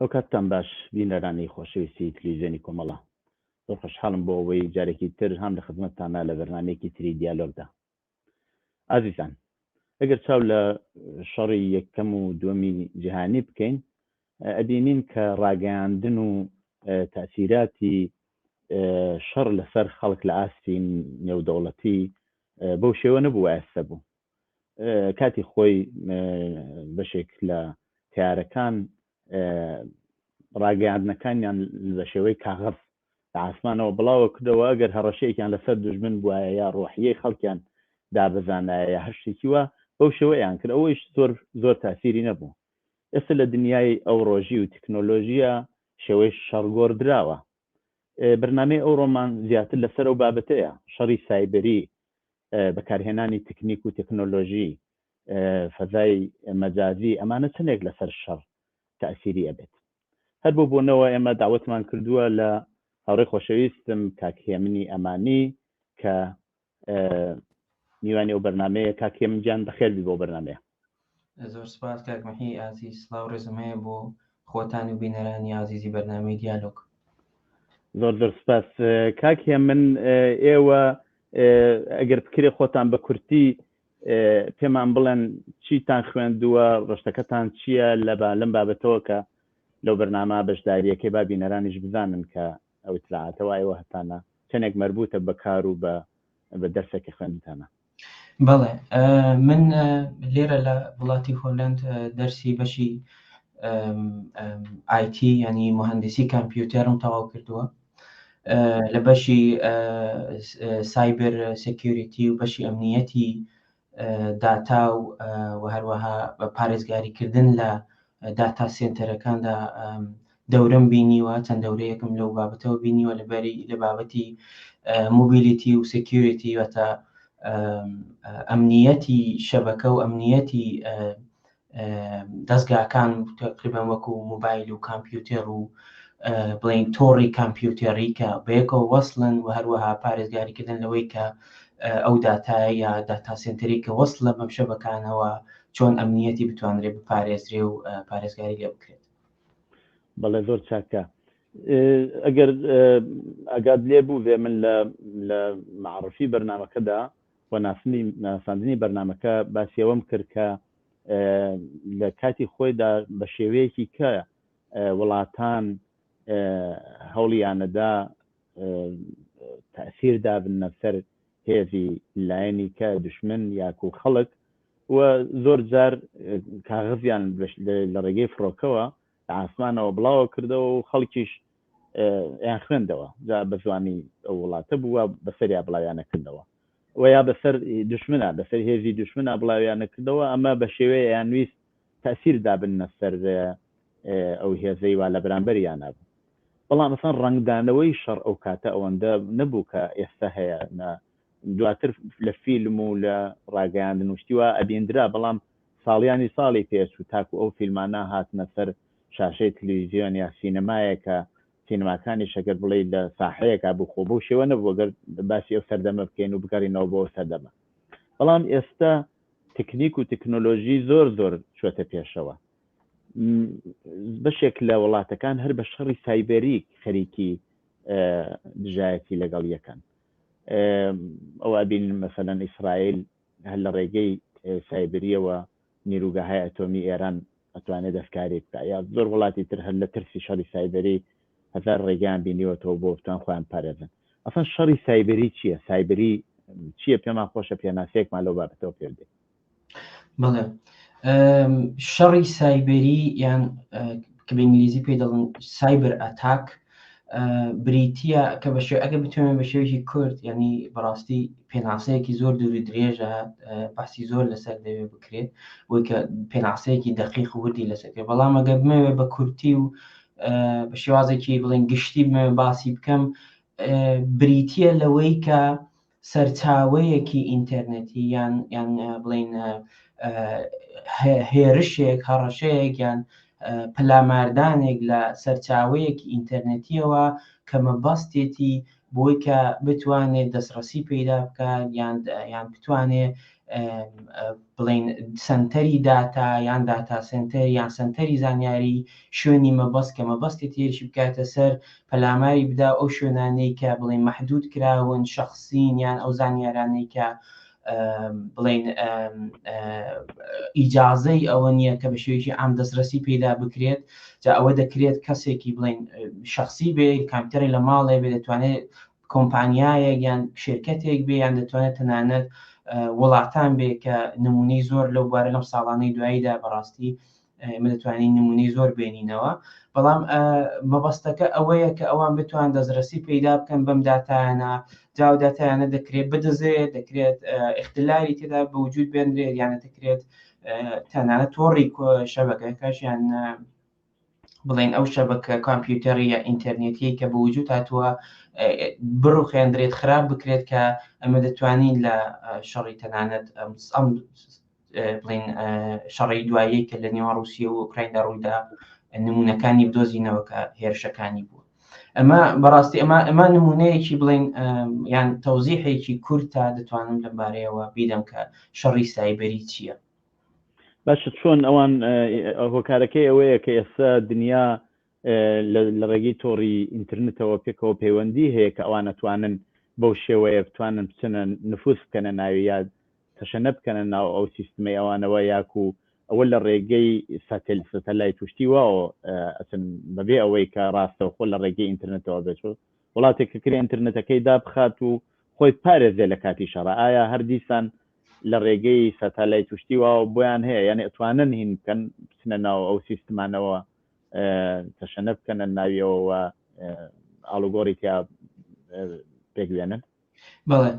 ئەوکاتتان باش بینەرانی خۆشەویستی تلویزیۆنی کۆمەڵە. زۆر خۆشحاڵم بۆ ئەوەی جارێکی تر هام لە خزمەتتانا لە بەرنامەیەکی تری دیالۆگدا. ئازیزان ئەگەر چاو لە شەڕی یەکەم و دووەمی جیهانی بکەین ئەبینین کە ڕاگەیاندن و تەئسیراتی شەڕ لەسەر خەڵک لە ئاستی نێودەوڵەتی بەو شێوە نەبوو ئێستا بوو. کاتی خۆی بەشێک لە تیارەکان ڕاگەیاندنەکانیان بە شێوەی کاغەز لە ئاسمانەوە بڵاوە کردەوە ئەگەر هەڕەشەیەکیان لەسەر دوژمن بوایە یا ڕۆحیەی خەڵکیان دابزانایە یا هەر شتێکی وا بەو شێوەیان کرد ئەوەیش زۆر زۆر تاسیری نەبوو ئێستا لە دنیای ئەو ڕۆژی و تەکنۆلۆژیە شێوەی شەڕ گۆڕدراوە بەرنامەی ئەوڕۆمان زیاتر لەسەر ئەو بابەتەیە شەڕی سایبری بەکارهێنانی تکنیک و تەکنۆلۆژی فەزای مەجازی ئەمانە چەندێک لەسەر شەڕ تەئسیری ئەبێت هەر بۆ بۆنەوە ئێمە داوەتمان کردووە لە هاوڕێی خۆشەویستم کاک هێمنی ئەمانی کە میوانی ئەو بەرنمەیە کاک هێمن گیان بەخێربی بۆ بەرنمەیە. زۆر سپاس کاک مەحی ئازیز، سڵاو ڕێزم هەیە بۆ خۆتان و بینەرانی ئازیزی بەرنامەی دیالۆگ. زۆر زۆر سپاس کاک هێمن. ئێوە ئەگەر بکرێ خۆتان بە کورتی پێمان بڵێن چیتان خوێندووە، ڕشتەکەتان چییە لە لەم بابەتەوە کە لەو بەرنامە بەشداریەکەی با بینەرانیش بزانن کە ئەو ئیتلاعاتەوە ئێوە هەتانە چەندێک مەربوتە بە کار و بە بە دەرسێک کە خوێندتانە. بەڵێ من لێرە لە وڵاتی هۆلەند دەرسی بەشی ئایتی ینی مهندسی کامپیوتەرم تەواو کردووە لە بەشی cyber security و بەشی ئەمنیەتی داتا و هەروەها پارێزگاریکردن لە داتا سێنتەرەکاندا دەورەم بینیوە، چەند دەورەیەکم لەو بابەتەوە بینیوە لەبەری لە بابەتی mobility و security واتە ئەمنیەتی شەبەکە و ئەمنیەتی دەستگاکان تقریبا وەکو موبایل و کامپیوتێر و بڵین تۆڕی کامپیوتێری کە بەیەکەوە وەصلن و هەروەها پارێزگاریکردن لەوەی کە ئەو داتایە یا داتا سێنتەری کە وەصلە بەم شەبەکانەوە چۆن ئەمنیەتی بتوانرێ بپارێزرێ و پارێزگاری لێ بکرێت. بەڵێ زۆر چاکە ئەگەر ئەگات لێ بوو بێ من لە لە معرفی بەرنمەکەدا و ناسنی ناساندنی بەرنمەکە باسی ئەوەم کرد کە لە کاتی خۆیدا بە شێوەیەکی کە وڵاتان هەوڵیانەدا تەئسیر دابننە سەر هێزی لایەنی کە دوشمن یاکو خەڵک و زۆر جار کاغزیان لە ڕێگەی فڕۆکەوە لە ئاسمانەوە بڵاوە کردەوە و خەڵکیش یان خوێندەوە جا بە زوانی ئەو وڵاتە بووە بەسەریا بڵاویانە کردەوە و یا بەسەر دوشمنا بەسەر هێزی دوشمنا بڵاویانە کردەوە ئەمە بە شێوەیە یان ویست تەئسیر دابننە سەر ئەو هێزەی وا لە بەرامبەریانا بوو. بەڵام ئەسڵەن ڕەنگدانەوەی شەڕ ئەو کاتە ئەوەندە نەبوو کە ئێستا هەیە نە دواتر لە فیلم و لە ڕاگەیاندن و شتی وا ئەبیندرا بەڵام ساڵیانی ساڵی پێچوو تاکو ئەو فیلمانە هاتنە سەر شاشەی تلویزیۆن یا سینەمایەک کە سینەماکانیش ئەگەر بڵێی لە ساحەیەکا بوو خۆ بەو شێوە نەبوو ئەگەر باسی ئەو سەردەمە بکەین و بگەڕینەوە بۆ ئەو سەردەمە بەڵام ئێستا تکنیک و تکنۆلۆژی زۆر زۆر چوەتە پێشەوە بەشێک لە وڵاتەکان هەر بە شەڕی سایبری خەریکی دژایەتی لەگەڵ یەکەن ئەوە بین مەسەلەن ئیسرائیل هەر لە ڕێگەی سایبریەوە نیروگەهای ئەتۆمی ئێران ئەتوانێت دەستکاری بکە یا زۆر وڵاتی تر هەر لە ترسی شەڕی سایبری هەزار ڕێگەیان بینیوەتەوە بۆ بتوان خۆیان پارێزن ئەسڵەن شەڕی سایبری چییە؟ سایبری چییە؟ پێمان خۆشە پێناسەیەکمان لەو بابەتەوە پێ بدەیت. بەڵێ شەڕی سایبری یان کە بە ئینگلیزی پێی دەڵێن cyber attack بریتە کە بە شێوە ئەگەر بتوانین بە شێوەیەکی کورت ینی بەڕاستی پێناسەیەکی زۆر دوور و درێژە باسی زۆر لەسەر دەوێ بکرێت بۆی کە پێناسەیەکی دەقیق و وردی لەسەر کرێت بەڵام ئەگەر بمەوێ بە کورتی و بە شێوازێکی بڵێن گشتی بمەوێ باسی بکەم بریتە لەوەی کە سەرچاوەیەکی ئینتەرنێتی یان یان بڵین هێرشێک هەڕەشەیەک یان پەلاماردانێک لە سەرچاوەیەکی ئینتەرنێتیەوە کە مەبەستێتی بۆی کە بتوانێت دەستڕەسی پەیدا بکات یان یان بتوانێت بڵین سنتەری داتا یان data center یان سنتەری زانیاری شوێنی مەبەست کە مەبەستی هێرشی بکاتە سەر پەلاماری بدا ئەو شوێنانەی کە بڵین مەحدود کراون شخصین یان ئەو زانیارانەی کە بڵین ئیجازەی ئەوە نییە کە بە شێوەیەکی عام دەستڕەسی پێدا بکرێت جا ئەوە دەکرێت کەسێکی بڵین شخصی بێ کامپیوتەری لە ماڵێ بێ دەتوانێت کۆمپانیایەک یان شرکەتێک بێ یان دەتوانێت تەنانەت وڵاتان بێ کە نمونەی زۆر لەو بوارە لەم ساڵانەی دواییدا بەڕاستی ئێمە دەتوانین نمونەی زۆر بێنینەوە بەڵام مەبەستەکە ئەوەیە کە ئەوان بتوان دەستڕەسی پەیدا بکەن بەم داتایانە جاو داتایانە دەکرێت بدزرێت دەکرێت اختلالی تێدا بەوجود بێنرێت یانە دەکرێت تەنانەت تۆڕی شەبەکەکەش یان بڵێن ئەو شەبەکە کامپیوتەری یا ئینتەرنێتی کە بە وجود هاتووە بڕوخێندرێت خراپ بکرێت کە ئەمە دەتوانین لە شەڕی تەنانەت ئەم بڵین شەڕی دوایی کە لە نێوان رووسیا و ئۆکرایندا ڕوویدا نمونەکانی بدۆزینەوە کە هێرشەکانی بووە ئەمە بەڕاستی ئەمە ئەمە نمونەیەکی بڵین یان تەوزیحێکی کورتە دەتوانم لەمبارەیەوە بیدەم کە شەڕی سایبەری چییە؟ باشە چۆن ئەوان هۆکارەکەی ئەوەیە کە ئێستا دنیا لە ڕێگەی تۆڕی ئینترنتەوە پێکەوە پەیوەندی هەیە کە ئەوان ئەتوانن بەو شێوەیە بتوانن بچنە نفوس بکەنە ناوی یا تەشەنە بکەنە ناو ئەو سیستمەی ئەوانەوە یاکو ئەوە لە ڕێگەی ساتێل سەتەلایت وشتی واوە ئەچن بەبێ ئەوەی کە ڕاستەوخۆ لە ڕێگەی ئینترنتەوە بێت وڵاتێک کە کرێ ئینترنتەکەی دابخات و خۆی پارێزێ لە کاتی شەڕە ئایا هەر دیسان لە ڕێگەی سەتەلایت وشتی واوە بۆیان هەیە یعنی ئەتوانن هین بکەن بچنە ناو ئەو سیستمانەوە تەشەنە بکەنە ناویەوە ئاڵوگۆڕی تیا پێک بێنن؟ بەڵێ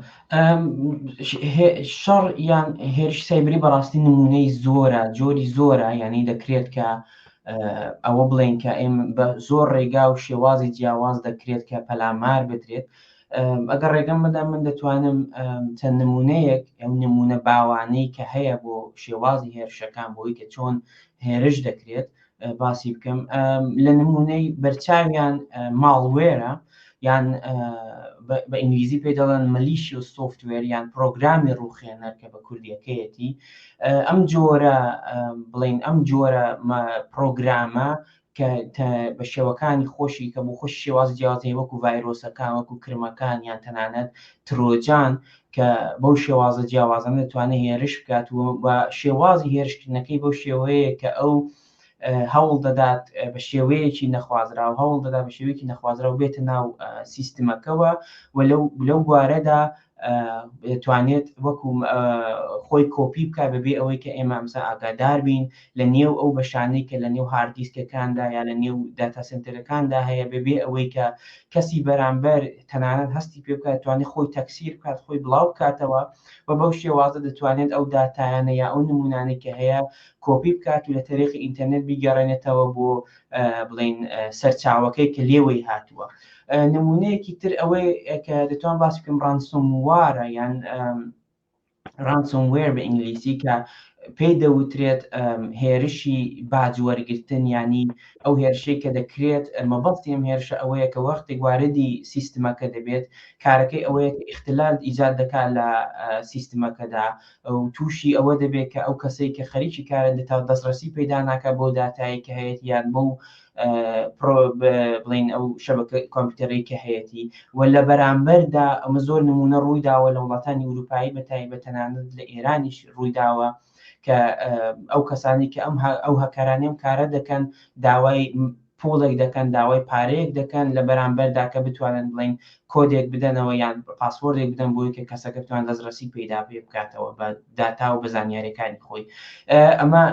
شەڕ یان هێرش سایبری بەڕاستی نمونەی زۆرە جۆری زۆرە یعنی دەکرێت کە ئەوە بڵێن کە ئێم بە زۆر ڕێگا و شێوازی جیاواز دەکرێت کە پەلامار بدرێت ئەگەر ڕێگەم بدە من دەتوانم چەند نمونەیەک ئەو نمونە باوانەی کە هەیە بۆ شێوازی هێرشەکان بۆی کە چۆن هێرش دەکرێت باسی بکەم لە نمونەی بەرچاویان malware ە یان بە ئینگلیزی پێ دەڵێن malicious software یان پرۆگرامی ڕوخێنەر کە بە کوردیەکەیەتی ئەم جۆرە بڵین ئەم جۆرە پرۆگرامە کە بە شێوەکانی خۆشی کە بۆ خۆش شێواز جیاوازی وەکو ڤایرۆسەکان وەکو کرمەکان یان تەنانەت trojan کە بەو شێوازە جیاوازانە دەتوانێت هێرش بکات و بە شێوازی هێرشکردنەکەی بەو شێوەیە کە ئەو هەوڵ دەدات بە شێوەیەکی نەخوازراو هەوڵ دەدا بە شێوەیەکی نەخوازراو بێتە ناو سیستمەکەوە و لەو لەو بوارەدا دەتوانێت وەکو خۆی کۆپی بکات بەبێ ئەوەی کە ئێمە ئەمسا ئاگادار بین لە نێو ئەو بەشانەی کە لە نێو hard disk ەکاندا یا لە نێو data center ەکاندا هەیە بەبێ ئەوەی کە کەسی بەرامبەر تەنانەت هەستی پێ بکات توانێت خۆی تەکسیر بکات خۆی بڵاو بکاتەوە و بەو شێوازە دەتوانێت ئەو داتایانە یا ئەو نمونانەی کە هەیە کۆپی بکات و لە تەریقی ئینتەرنێت بیگەڕێنێتەوە بۆ بڵین سەرچاوەکەی کە لێوەی هاتووە نمونەیەکی تر ئەوەی کە دەتوان باس بکەم ransomware ە یان ransomware بە ئینگلیزی کە پێی دەوترێت هێرشی باج وەرگرتن ینی ئەو هێرشەی کە دەکرێت مەبەستی ئەم هێرشە ئەوەیە کە وەختێک واردی سیستمەکە دەبێت کارەکەی ئەوەیە کە اختلال ئیجاد دەکات لە سیستمەکەدا و تووشی ئەوە دەبێت کە ئەو کەسەی کە خەریکی کارە دەتا دەستڕەسی پەیدا ناکات بۆ داتایی کە هەیەتی یان بەو بڵین ئەو شەبەکە کۆمپیوتەرەی کە هەیەتی و لە بەرامبەردا ئەمە زۆر نمونە ڕووی داوە لە وڵاتانی ئوروپایی بە تایبەت تەنانەت لە ئێرانیش ڕووی داوە کە ئەو کەسانی کە ئەم ئەو هەکەرانی ئەم کارە دەکەن داوای پوڵێک دەکەن داوای پارەیەک دەکەن لە بەرامبەردا کە بتوانن بڵین کۆدێک بدەنەوە یان password ێک بدەن بۆی کە کەسەکە بتوان دەستڕەسی پەیدا پێ بکاتەوە بە داتا و بە زانیاریەکانی خۆی ئەمە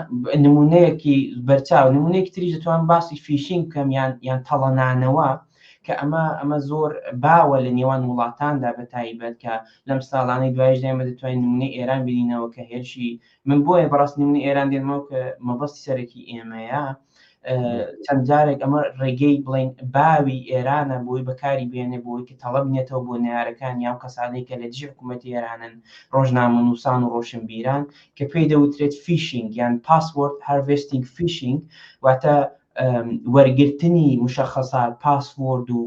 نمونەیەکی بەرچاو نمونەیەکی تریش دەتوان باسی phishing بکەم یان یان تەڵەنانەوە کە ئەمە ئەمە زۆر باوە لە نێوان وڵاتاندا بە تایبەت کە لەم ساڵانەی دوایش دایمە دەتوانین نمونەی ئێران بینینەوە کە هێرشی من بۆیە بەڕاست نمونەی ئێران دێنمەوە کە مەبەستی سەرەکی ئێمەیە چەند جارێک ئەمە ڕێگەی بڵین باوی ئێرانە بۆی بەکاری بێنێ بۆی کە تەڵە بنێتەوە بۆ نارەکان یاو کەسانێک کە لە دژی حکوومەتی ئێرانن ڕۆژنامەنووسان و ڕۆشنبیران کە پێی دەوترێت phishing یان password harvesting phishing واتە. وەرگرتنی مشەخەسات، پاسوۆرد و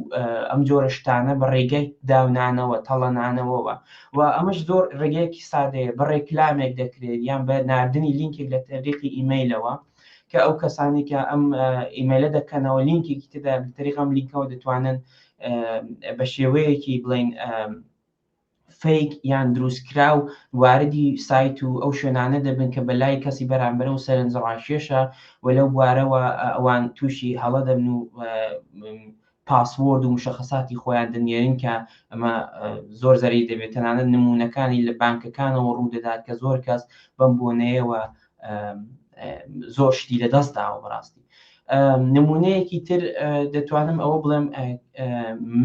ئەم جۆرە شتانە بە ڕێگای داونانەوە، تەڵەنانەوەوە و ئەمەش زۆر ڕێگەیەکی سادەیە، بە ڕێکلامێک دەکرێت یان بە ناردنی لینکێک لە تەریقی ئیمەیلەوە کە ئەو کەسانی کە ئەم ئیمەیلە دەکەنەوە لینکێکی تێدا لە تەریق ئەم لینکەوە دەتوانن بە شێوەیەکی بڵین فەیک یان دروستکراو واردی سایت و ئەو شوێنانە دەبن کە بەلای کەسی بەرامبەرەوە سەرنجڕاکێشە و لەو بوارەوە ئەوان تووشی هەڵە دەبن و پاسوۆرد و مشەخەساتی خۆیان دەنێرن کە ئەمە زۆر زەرەری دەبێت تەنانەت نموونەکانی لە بانکەکانەوە ڕوو دەدات کە زۆر کەس بەم بۆنەیەوە زۆر شتی لەدەست داوە بەڕاستی نمونەیەکی تر دەتوانم ئەوە بڵێم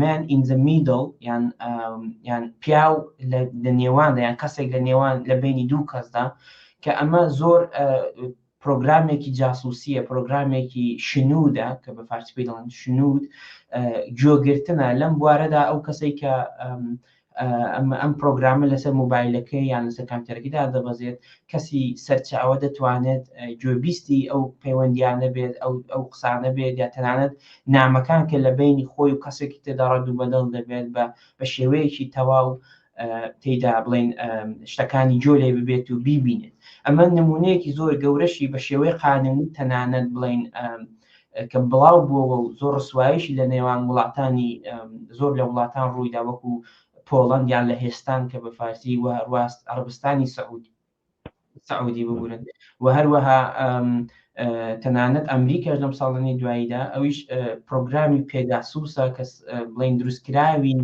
man in the middle یان یان پیاو لە نێواندا یان کەسێک لە نێوان لە بینی دوو کەسدا کە ئەمە زۆر پرۆگرامێکی جاسوسیە پرۆگرامێکی شنودە کە بە فارسی پێی دەڵێن شنود گوێگرتنە لەم بوارەدا ئەو کەسێک کە ئەم پرۆگرامە لەسەر مۆبایلەکەی یان لەسەر کامپیوتەرەکەی دادەبەزێت کەسی سەرچاوە دەتوانێت گوێبیستی ئەو پەیوەندیانە بێت ئەو ئەو قسانە بێت یا تەنانەت نامەکان کە لە بینی خۆی و کەسێکی تێدا ڕەد و بەدەڵ دەبێت بە بە شێوەیەکی تەواو تێدا بڵین شتەکانی جۆ لێ ببێت و بیبینێت ئەمە نمونەیەکی زۆر گەورەشی بە شێوەی قانونی تەنانەت بڵین کە بڵاو بووەوە و زۆر ڕسوایشی لە نێوان وڵاتانی زۆر لە وڵاتان ڕوویدا وەکو پۆڵەند یان لە هێستان کە بە فارسی و هەرواست عەربستانی سعودی سعودی ببورن و هەروەها تەنانەت ئەمریکاش لەم ساڵانی دواییدا ئەویش پرۆگرامی پێگاسوسە کە بڵین دروستکراوی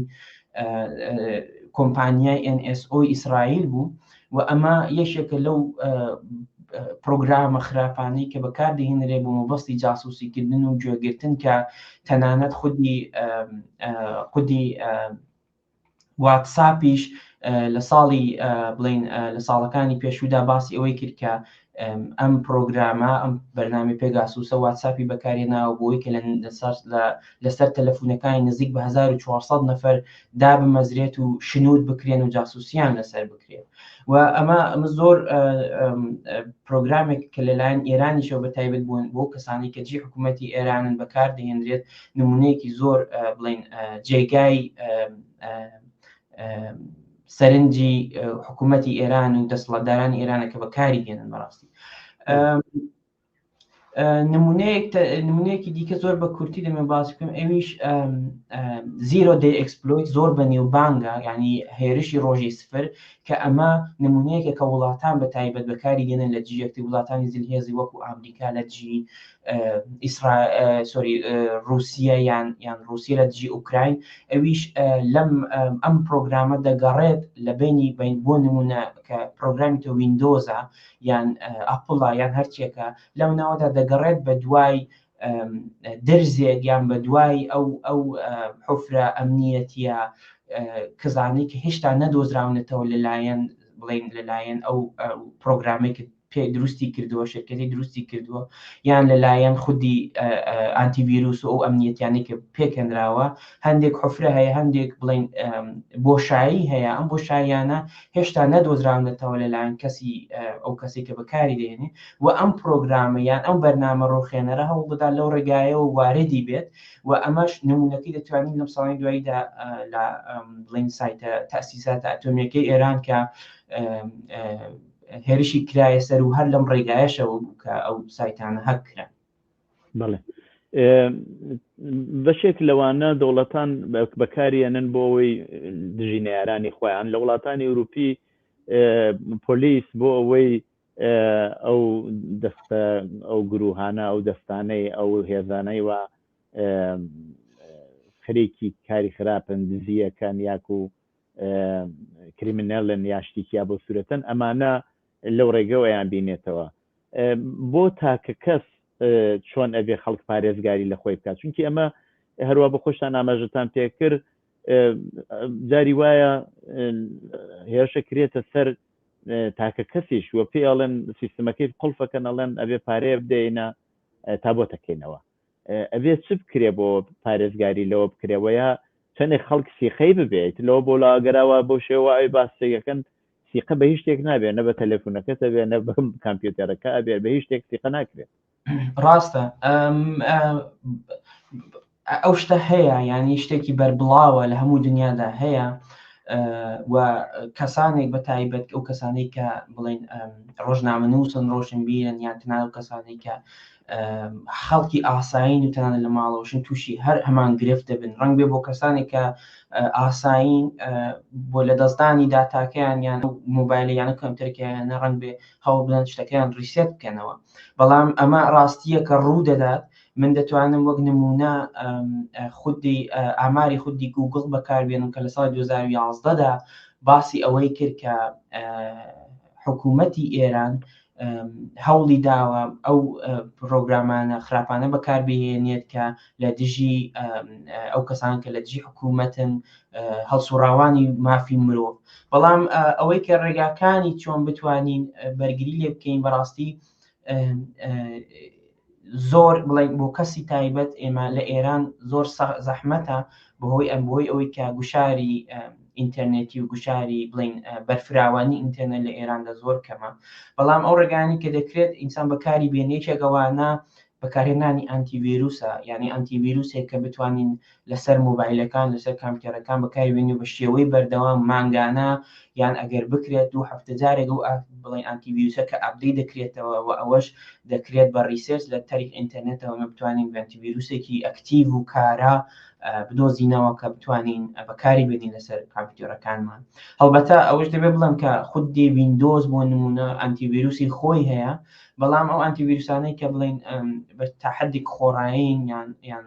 کۆمپانیای NSO ئیسرائیل بوو و ئەمە یەکێکە لەو پرۆگرامە خراپانەی کە بەکاردەهێنرێ بۆ مەبەستی جاسوسیکردن و گوێگرتن کە تەنانەت خودی خودی واتساپیش لە ساڵی بڵین لە ساڵەکانی پێشوودا باسی ئەوەی کرد کە ئەم پرۆگرامە ئەم بەرنامی پێگاسوسە واتساپی بەکارهێناوە بۆی کە لەسەر تەلەفونەکانی نزیک بە 1400 نەفەر دابمەزرێت و شنود بکرێن و جاسوسیان لەسەر بکرێت و ئەمە ئەمە زۆر پرۆگرامێک کە لەلایەن ئێرانیشەوە بە تایبەت بوون بۆ کەسانی کە جی حکوومەتی ئێرانن بەکاردەهێنرێت نمونەیەکی زۆر بڵین جێگای سەرنجی حکوومەتی ئێران و دەسەڵاتدارانی ئێرانە کە بەکاری دێنن بەڕاستی نمونەیەک نمونەیەکی دیکە زۆر بە کورتی دەمێ باس بکەم ئەویش zero day exploit زۆر بە نێوبانگە ینی هێرشی ڕۆژی سفر کە ئەمە نمونەیەکە کە وڵاتان بە تایبەت بەکاری دێنن لە دژی یەکتر وڵاتانی زلهێزی وەکو ئامریکا لە دژی ئیسرا sorry رووسیا یان یان رووسیا لە دژی ئوکراین ئەویش لەم ئەم پرۆگرامە دەگەڕێت لە بینی بین بۆ نمونە کە پرۆگرامی تۆ ویندۆزە یان ئەپڵە یان هەرچێکە لەو ناوەدا دەگەڕێت بە دوای درزێک یان بە دوای ئەو ئەو حفرە ئەمنیەتیە کزانەی کە هێشتا نەدۆزراونەتەوە لەلایەن بڵین لەلایەن ئەو پرۆگرامێک کە پێ دروستی کردووە شرکەتی دروستی کردووە یان لەلایەن خودی ئانتیڤیروس و ئەو ئەمنیەتیانەی کە پێکهێنراوە هەندێک حفرە هەیە هەندێک بڵین بۆشایی هەیە ئەم بۆشاییانە هێشتا نەدۆزراونەتەوە لەلایەن کەسی ئەو کەسی کە بەکاری دێنێ و ئەم پرۆگرامە یان ئەم بەرنامە ڕوخێنەرە هەوڵ بدات لەو ڕێگایەوە واردی بێت و ئەمەش نمونەکەی دەتوانین لەم ساڵی دواییدا لە بڵین سایتە تەسیساتە ئەتۆمیەکەی ئێران کە هێرشی کرایە سەر و هەر لەم ڕێگایەشەوە بوو کە ئەو سایتانە هەک کران. بەڵێ بەشێک لەوانە دەوڵەتان بەکاریێنن بۆ ئەوەی دژی نەیارانی خۆیان لە وڵاتانی ئەوروپی پۆلیس بۆ ئەوەی ئەو دەستە ئەو گروهانە ئەو دەستانەی ئەو هێزانەی و خەرێکی کاری خراپن دزیەکەن یاکو criminal ن یا شتێکیا بۆ سوورەتەن ئەمانە لەو ڕێگەوەیان بینێتەوە بۆ تاکە کەس چۆن ئەبێ خەڵک پارێزگاری لە خۆی بکات چونکی ئەمە هەروە بە خۆشتان ئاماژەتان پێکرد جاری وایە هێرشە کرێتە سەر تاکە کەسیش وە پێ ئەڵێن سیستمەکەی قڵفەکەن ئەڵێن ئەبێ پارەیە بدەینە تا بۆ تەکەینەوە ئەبێ چ بکرێ بۆ پارێزگاری لەوە بکرێ وە یا چەندێک خەڵک سیقەی ببێت لەوە بۆ لاگەراوە بۆ شێوە ئەوی باسێکەکەن سیقە بە هیچ شتێک نابێت نە بە تەلەفونەکەت ئەبێ نە بە کامپیوتەرەکە ئەبێ بە هیچ شتێک سیقە ناکرێت. ڕاستە ئەو شتە هەیە یعنی شتێکی بەربڵاوە لە هەموو دنیادا هەیە و کەسانێک بە تایبەت ئەو کەسانەی کە بڵین ڕۆژنامە نووسن ڕۆشنبیرن یان تەنانەت ئەو کەسانەی کە خەڵکی ئاسایین و تەنانەت لە ماڵەوەشن تووشی هەر هەمان گرفت دەبن ڕەنگ بێ بۆ کەسانێک کە ئاسایین بۆ لە دەستدانی داتاکەیان یان مۆبایلە یانە کۆمپیوتەرەکەیانە ڕەنگ بێ هەوڵ بدەن شتەکەیان reset بکەنەوە بەڵام ئەمە ڕاستیە کە ڕوو دەدات من دەتوانم وەک نمونە خودی ئاماری خودی گوگڵ بەکاربێنم کە لە ساڵی 2011 دا باسی ئەوەی کرد کە حکوومەتی ئێران هەوڵی داوە ئەو پرۆگرامانە خراپانە بەکاربهێنێت کە لە دژی ئەو کەسان کە لە دژی حکوومەتن هەڵسوڕاوانی مافی مرۆڤ بەڵام ئەوەی کە ڕێگاکانی چۆن بتوانین بەرگری لێ بکەین بەڕاستی زۆر بڵێن بۆ کەسی تایبەت ئێمە لە ئێران زۆر زەحمەتە بەهۆی ئەم بۆی ئەوەی کە گوشاری ئینتەرنێتی و گوشاری بڵین بەرفراوانی ئینتەرنێت لە ئێراندا زۆر کەمە بەڵام ئەو ڕێگانی کە دەکرێت ئینسان بەکاری بێن یەکێکەوانە بەکارهێنانی ئەنتی ڤیروسە یعنی ئەنتی ڤیروسێک کە بتوانین لەسەر مۆبایلەکان لەسەر کامپیوتەرەکان بەکاری بێنین و بە شێوەی بەردەوام مانگانە یان ئەگەر بکرێت دوو هەفتە جارێک ئەو بڵێن ئەنتی ڤیروسە کە update دەکرێتەوە و ئەوەش دەکرێت بە research لە تەریق ئینتەرنێتەوە مە بتوانین ئەنتی ڤیروسێکی active و کارا بدۆزینەوە کە بتوانین بەکاری بێنین لەسەر کامپیوتەرەکانمان هەڵبەتە ئەوەش دەبێت بڵێم کە خودی ویندۆز بۆ نمونە ئەنتی ڤیروسی خۆی هەیە بەڵام ئەو ئەنتی ڤیروسانەی کە بڵین بە تاحدێک خۆڕایین یان یان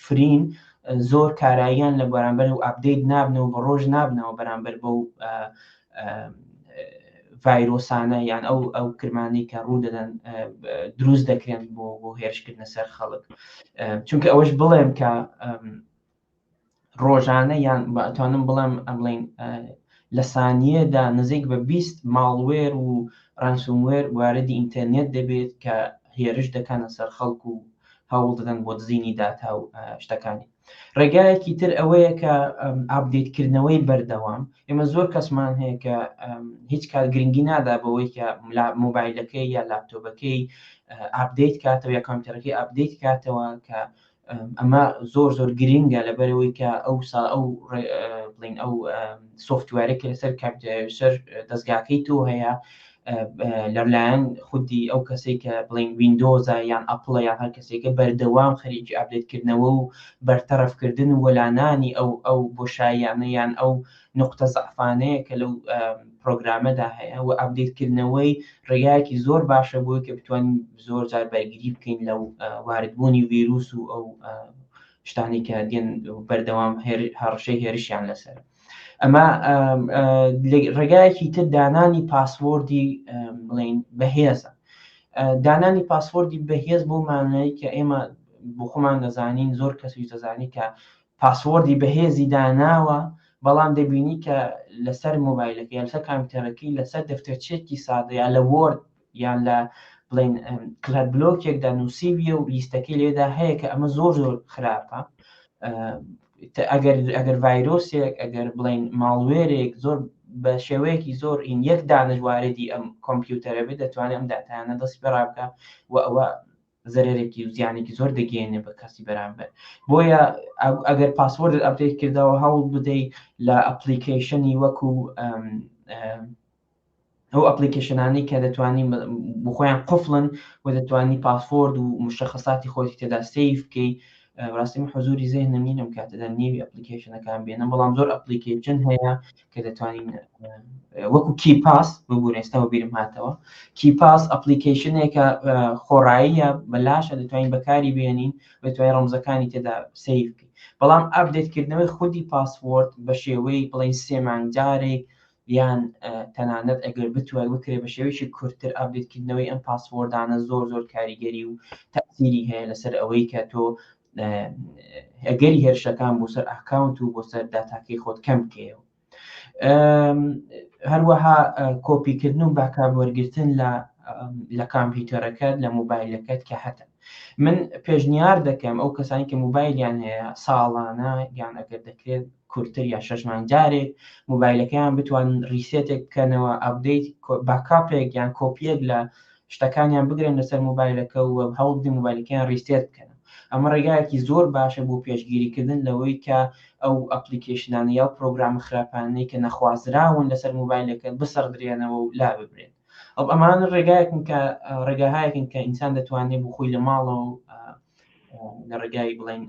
free ن زۆر کاراییان لە بەرامبەر و update نابنەوە بە ڕۆژ نابنەوە بەرامبەر بەو ڤایرۆسانە یان ئەو ئەو کرمانەی کە ڕوو دەدەن دروست دەکرێن بۆ بۆ هێرشکردنە سەر خەڵک چونکە ئەوەش بڵێم کە ڕۆژانە یان بەتوانم بڵێم ئەمڵین لە سانیەدا نزیک بە 20 malware و ransomware واردی ئینتەرنێت دەبێت کە هێرش دەکەنە سەر خەڵک و هەوڵ دەدەن بۆ دزینی داتا و شتەکانی ڕێگایەکی تر ئەوەیە کە update کردنەوەی بەردەوام ئێمە زۆر کەسمان هەیە کە هیچ کات گرنگی نادا بەوەی کە مۆبایلەکەی یا لاپتۆپەکەی update کاتەوە یا کۆمپیوتەرەکەی update کاتەوە کە ئەمە زۆر زۆر گرنگە لەبەرەوەی کە ئەو سا ئەو بڵین ئەو software ە کە لەسەر سەر دەستگاکەی تۆ هەیە لەلایەن خودی ئەو کەسێک کە بڵین ویندۆزە یان ئەپڵە یان هەر کەسێکە بەردەوام خەریکی update کردنەوە و بەرتەرەفکردن و وەلانانی ئەو ئەو بۆشاییانە یان ئەو نوقتە زەعفانەیە کە لەو پرۆگرامەدا هەیە و update کردنەوەی ڕێگایەکی زۆر باشە بۆی کە بتوانین زۆر جار بەرگری بکەین لەو واردبوونی ڤیروس و ئەو شتانی کە دێن بەردەوام هەڕەشەی هێرشیان لەسەر ئەمە ڕێگایەکی تر دانانی password ی بڵین بەهێزە دانانی password ی بەهێز بۆ مانای کە ئێمە بۆ خۆمان دەزانین زۆر کەسیش دەزانی کە password ی بەهێزی داناوە بەڵام دەبینی کە لەسەر مۆبایلەکە یان لەسەر کامپیوتەرەکەی لەسەر دەفتەرچێکی سادە یا لە Word یان لە بڵین کلات بلۆکێکدا نووسیویە و لیستەکەی لێدا هەیە کە ئەمە زۆر زۆر خراپە ئەگەر ئەگەر ڤایرۆسێک ئەگەر بڵین malware ێک زۆر بە شێوەیەکی زۆر ئین یەک دانش واردی ئەم کۆمپیوتەرە بێت دەتوانێت ئەم داتایانە دەستی پێ ڕابکە و ئەوە زەرەرێکی و زیانێکی زۆر دەگەیەنێ بە کەسی بەرامبەر بۆیە ئەگەر password ت update کردەوە هەوڵ بدەیت لە application ی وەکو ئەو application انەی کە دەتوانی بخۆیان قفلن و دەتوانی password و مشخصاتی خۆتی تێدا save بکەی ڕاستی من حزوری زێهنم نینم کاتەدا نێوی application ەکان بێنم بەڵام زۆر application هەیە کە دەتوانین وەکو KeePass ببوون ئێستا بیرم هاتەوە KeePass application ێکە خۆڕاییە بەلاشە دەتوانین بەکاری بێنین دەتوانین ڕەمزەکانی تێدا save بکەین بەڵام update کردنەوەی خودی password بە شێوەی بڵین سێ مانگ جارێک یان تەنانەت ئەگەر بتوای بکرێ بە شێوەیەکی کورتتر update کردنەوەی ئەم password انە زۆر زۆر کاریگەری و تەسیری هەیە لەسەر ئەوەی کە تۆ ئەگەری هێرشەکان بۆ سەر account و بۆ سەر داتاکەی خۆت کەم بکەیەوە هەروەها کۆپیکردن و backup وەرگتن لە لە کامپیوتەرەکەت لە مۆبایلەکەت کە هەتە من پێشنیار دەکەم ئەو کەسانی کە مۆبایلیان هەیە ساڵانە یان ئەگەر دەکرێت کورتتر یا شەش مانگ جارێک مۆبایلەکەیان بتوان reset ێک بکەنەوە update backup ێک یان کۆپیەک لە شتەکانیان بگرن لەسەر مۆبایلەکە و هەوڵ بدەن مۆبایلەکەیان reset بکەن. ئەمە ڕێگایەکی زۆر باشە بۆ پێشگیریکردن لەوەی کە ئەو application انە یا پرۆگرامە خراپانەی کە نەخوازراون لەسەر مۆبایلەکە بسڕدرێنەوە و لا ببرێن. ئەو ئەمان ڕێگایەکن کە ڕێگاهایەکن کە ئینسان دەتوانێت بۆ خۆی لە ماڵەوە لە ڕێگای بڵێن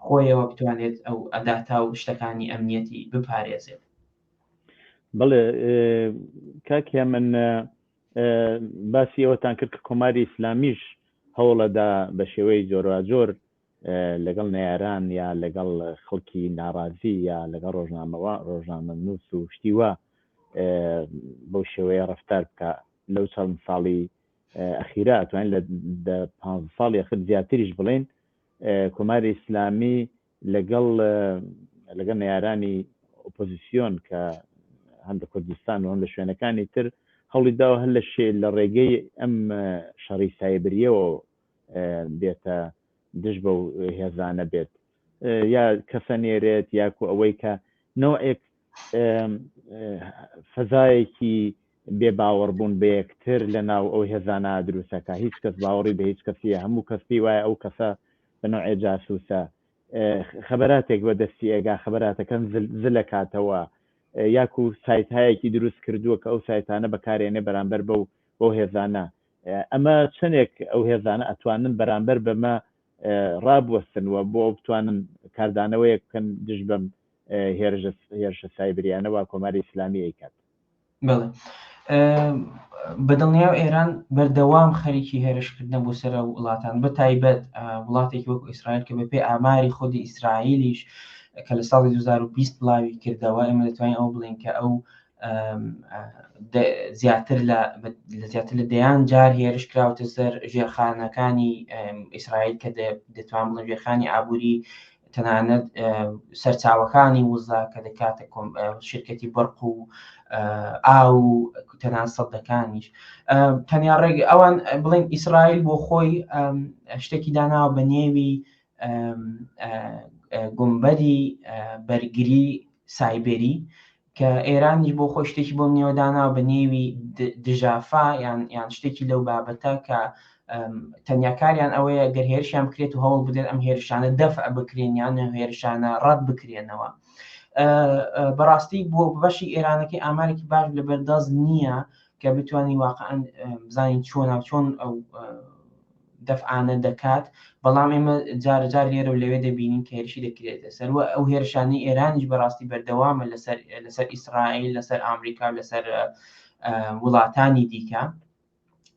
خۆیەوە بتوانێت ئەو ئەداتا و شتەکانی ئەمنیەتی بپارێزێت. بەڵێ کاک هێمن باسی ئەوەتان کرد کە کۆماری ئیسلامیش هەوڵەدا بە شێوەی جۆراجۆر لەگەڵ نەیاران یا لەگەڵ خەڵکی ناڕازی یا لەگەڵ ڕۆژنامەوە ڕۆژنامە نووس و شتی وا بەو شێوەیە ڕفتار بکە لەو چەند ساڵی ئەخیرا توانین لە پ ساڵی ئەخر زیاتریش بڵێن کۆماری ئیسلامی لەگەڵ لەگەڵ نەیارانی ئۆپۆزیسیۆن کە هەم لە کوردستان و هەم لە شوێنەکانی تر هەوڵی داوە هەر لە شێ لە ڕێگەی ئەم شەڕی سایبریەوە بێتە دژ بەو هێزانە بێت یا کەسە نێرێت یاکو ئەوەی کە نەوەک فەزایەکی بێ باوەڕبوون بە یەکتر لە ناو ئەو هێزانە دروستەکە هیچ کەس باوەڕی بە هیچ کەسیە هەموو کەس پێی وایە ئەو کەسە بە نەوعێ جاسوسە خەبەراتێک بە دەستی ئێگا خەبەراتەکەن زلەکاتەوە یاکو سایتهایەکی دروست کردووە کە ئەو سایتانە بەکارێنێ بەرامبەر بەو بەو هێزانە ئەمە چەندێک ئەو هێزانە ئەتوانن بەرامبەر بەمە ڕابوەستن و بۆ بتوانن کاردانەوەیەک بکەن دژ بەم هێرشە سایبریانە وا کۆماری ئیسلامی ئەیکات. بەڵێ بەدڵنیاو ئێران بەردەوام خەریکی هێرشکردنە بۆ سەر وڵاتان بە تایبەت وڵاتێکی وەکو ئیسرائیل کە بەپێی ئاماری خودی ئیسرائیلیش کە لە ساڵی 2020 بڵاوی کردەوە ئێمە دەتوانین ئەو بڵێین کە ئەو زیاتر لە زیاتر لە دەیان جار هێرش کراوتە سەر ژێرخانەکانی ئیسرائیل کە دەتوان بڵێن ژێرخانی ئابووری تەنانەت سەرچاوەکانی وزە کە دەکاتە شرکەتی بەرق و ئاو و تەنان سەدەکانیش تەنیا ڕێگ ئەوان بڵێن ئیسرائیل بۆ خۆی شتێکی داناوە بە نێوی گومبەری بەرگری سایبری کە ئێرانیش بۆ خۆی شتێکی بۆم نێوە داناوە بە نێوی دژافا یان یان شتێکی لەو بابەتە کە تەنیا کاریان ئەوەیە گەر هێرشیان بکرێت و هەوڵ بدەن ئەم هێرشانە دەفع بکرێن یان هێرشانە ڕەت بکرێنەوە بەڕاستی بۆ بەشی ئێرانەکەی ئامارێکی باش لە بەردەست نییە کە بتوانین واقعا بزانین چۆن چۆن ئەو دەفعانە دەکات، بەڵام ئێمە جار جار لێرە و لەوێ دەبینین کە هێرشی دەکرێتە سەر و ئەو هێرشانەی ئێرانیش بەڕاستی بەردەوامە لەسەر لەسەر ئیسرائیل لەسەر ئامریکا و لەسەر وڵاتانی دیکە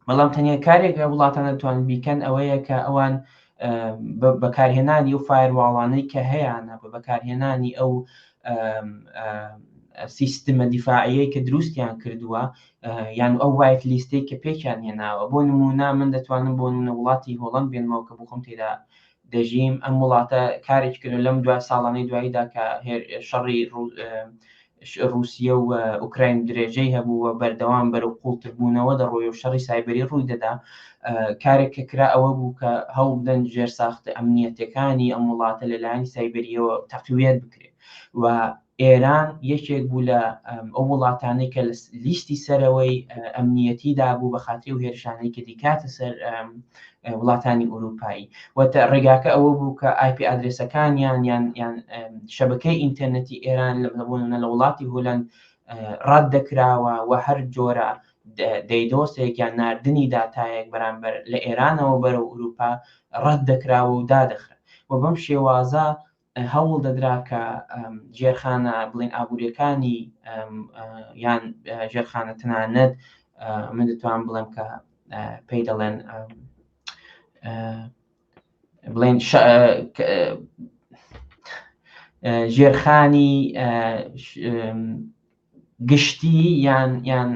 بەڵام تەنیا کارێک وڵاتان دەتوانن بیکەن ئەوەیە کە ئەوان بەکارهێنانی ئەو firewall انەی کە هەیانە بە بەکارهێنانی ئەو سیستمە دیفاعیەی کە دروستیان کردووە یان ئەو white list ەی کە پێکیان هێناوە بۆ نمونە من دەتوانم بۆ نمونە وڵاتی هۆڵند بێنمەوە کە بۆ خۆم تێدا دەژیم ئەم وڵاتە کارێکی کردو لەم دو ساڵانەی دواییدا کە شەڕی رووسیە و ئوکراین درێژەی هەبوو و بەردەوام بەرەو قوڵتربوونەوە دەڕۆی و شەڕی سایبری ڕووی دەدا کارێک کە کرا ئەوە بوو کە هەوڵ بدەن ژێرساختە ئەمنیەتەکانی ئەم وڵاتە لەلایەن سایبریەوە تەقویەت بکرێت و ئێران یەکێک بوو لە ئەو وڵاتانەی کە لە لیستی سەرەوەی ئەمنیەتیدا بوو بە خاتری و هێرشانەی کە دیکاتە سەر وڵاتانی ئەوروپایی و ڕێگاکە ئەوە بوو کە IP address ەکانیان یان یان شەبەکەی ئینتەرنێتی ئێران لە بۆنە لە وڵاتی هۆلند ڕەت دەکراوە و هەر جۆرە DDoS ێک یان ناردنی داتایەک بەرامبەر لە ئێرانەوە بەرەو ئەوروپا ڕەت دەکراوە و دادەخرا و بەم شێوازە هەوڵ دەدرا کە ژێرخانە بڵین ئابوووریەکانی یان ژێرخانە تەنانەت من دەتوان بڵێم کە پێی دەڵێن بڵێن ژێرخانی گشتی یان یان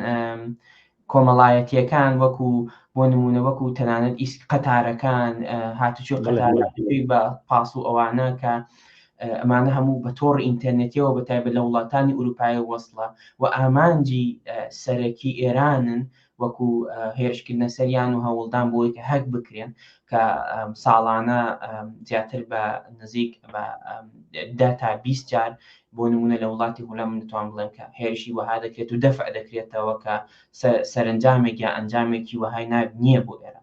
کۆمەڵایەتیەکان وەکو بۆ نمونە وەکو تەنانەت ئیسک قەتارەکان هاتوچۆ قەتار بە پاس و ئەوانە کە ئەمانە هەموو بە تۆڕ ئینتەرنێتیەوە بە تایبەت لە وڵاتانی ئوروپای وەصلە و ئامانجی سەرەکی ئێرانن. وەکو هێرشکردنە سەریان و هەوڵدان بۆی کە هەک بکرێن کە ساڵانە زیاتر بە نزیک بە 10 تا 20 جار بۆ نمونە لە وڵاتی هولەندا من دەتوان بڵێم کە هێرشی وەها دەکرێت و دەفع دەکرێتەوە کە سەرنجامێک یا ئەنجامێکی وەهای ناب نییە بۆ ئێرە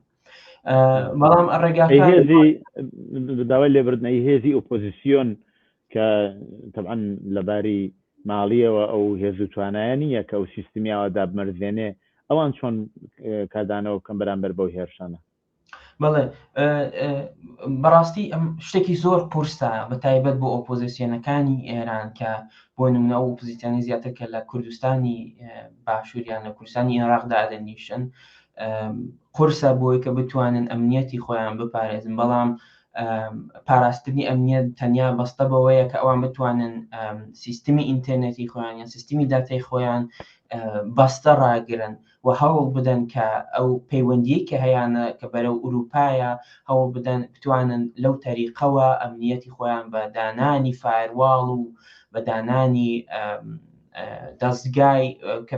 بەڵام ڕێگا هێزی داوای لێبردنەی هێزی ئۆپۆزیسیۆن کە تەبعەن لەباری ماڵیەوە ئەو هێز و توانایە نییە کە ئەو سیستمیاوە دابمەرزێنێ ئەوان چۆن کاردانەوە بکەن بەرامبەر بەو هێرشانە؟ بەڵێ بەڕاستی ئەم شتێکی زۆر قورسە بە تایبەت بۆ ئۆپۆزیسیۆنەکانی ئێران کە بۆ نمونە ئەو ئۆپۆزیسیۆنی زیاتر کە لە کوردستانی باشووریان لە کوردستانی عێراقدا دەنیشن قورسە بۆی کە بتوانن ئەمنیەتی خۆیان بپارێزن بەڵام پاراستنی ئەمنیەت تەنیا بەستە بەوەیە کە ئەوان بتوانن سیستمی ئینتەرنێتی خۆیان یان سیستمی داتای خۆیان بەستە ڕاگرن و هەوڵ بدەن کە ئەو پەیوەندیی کە هەیانە کە بەرەو ئورووپایە هەوڵ بدەن بتوانن لەو تەریقەوە ئەمنیەتی خۆیان بە دانانی firewall و بە دانانی دەستگای کە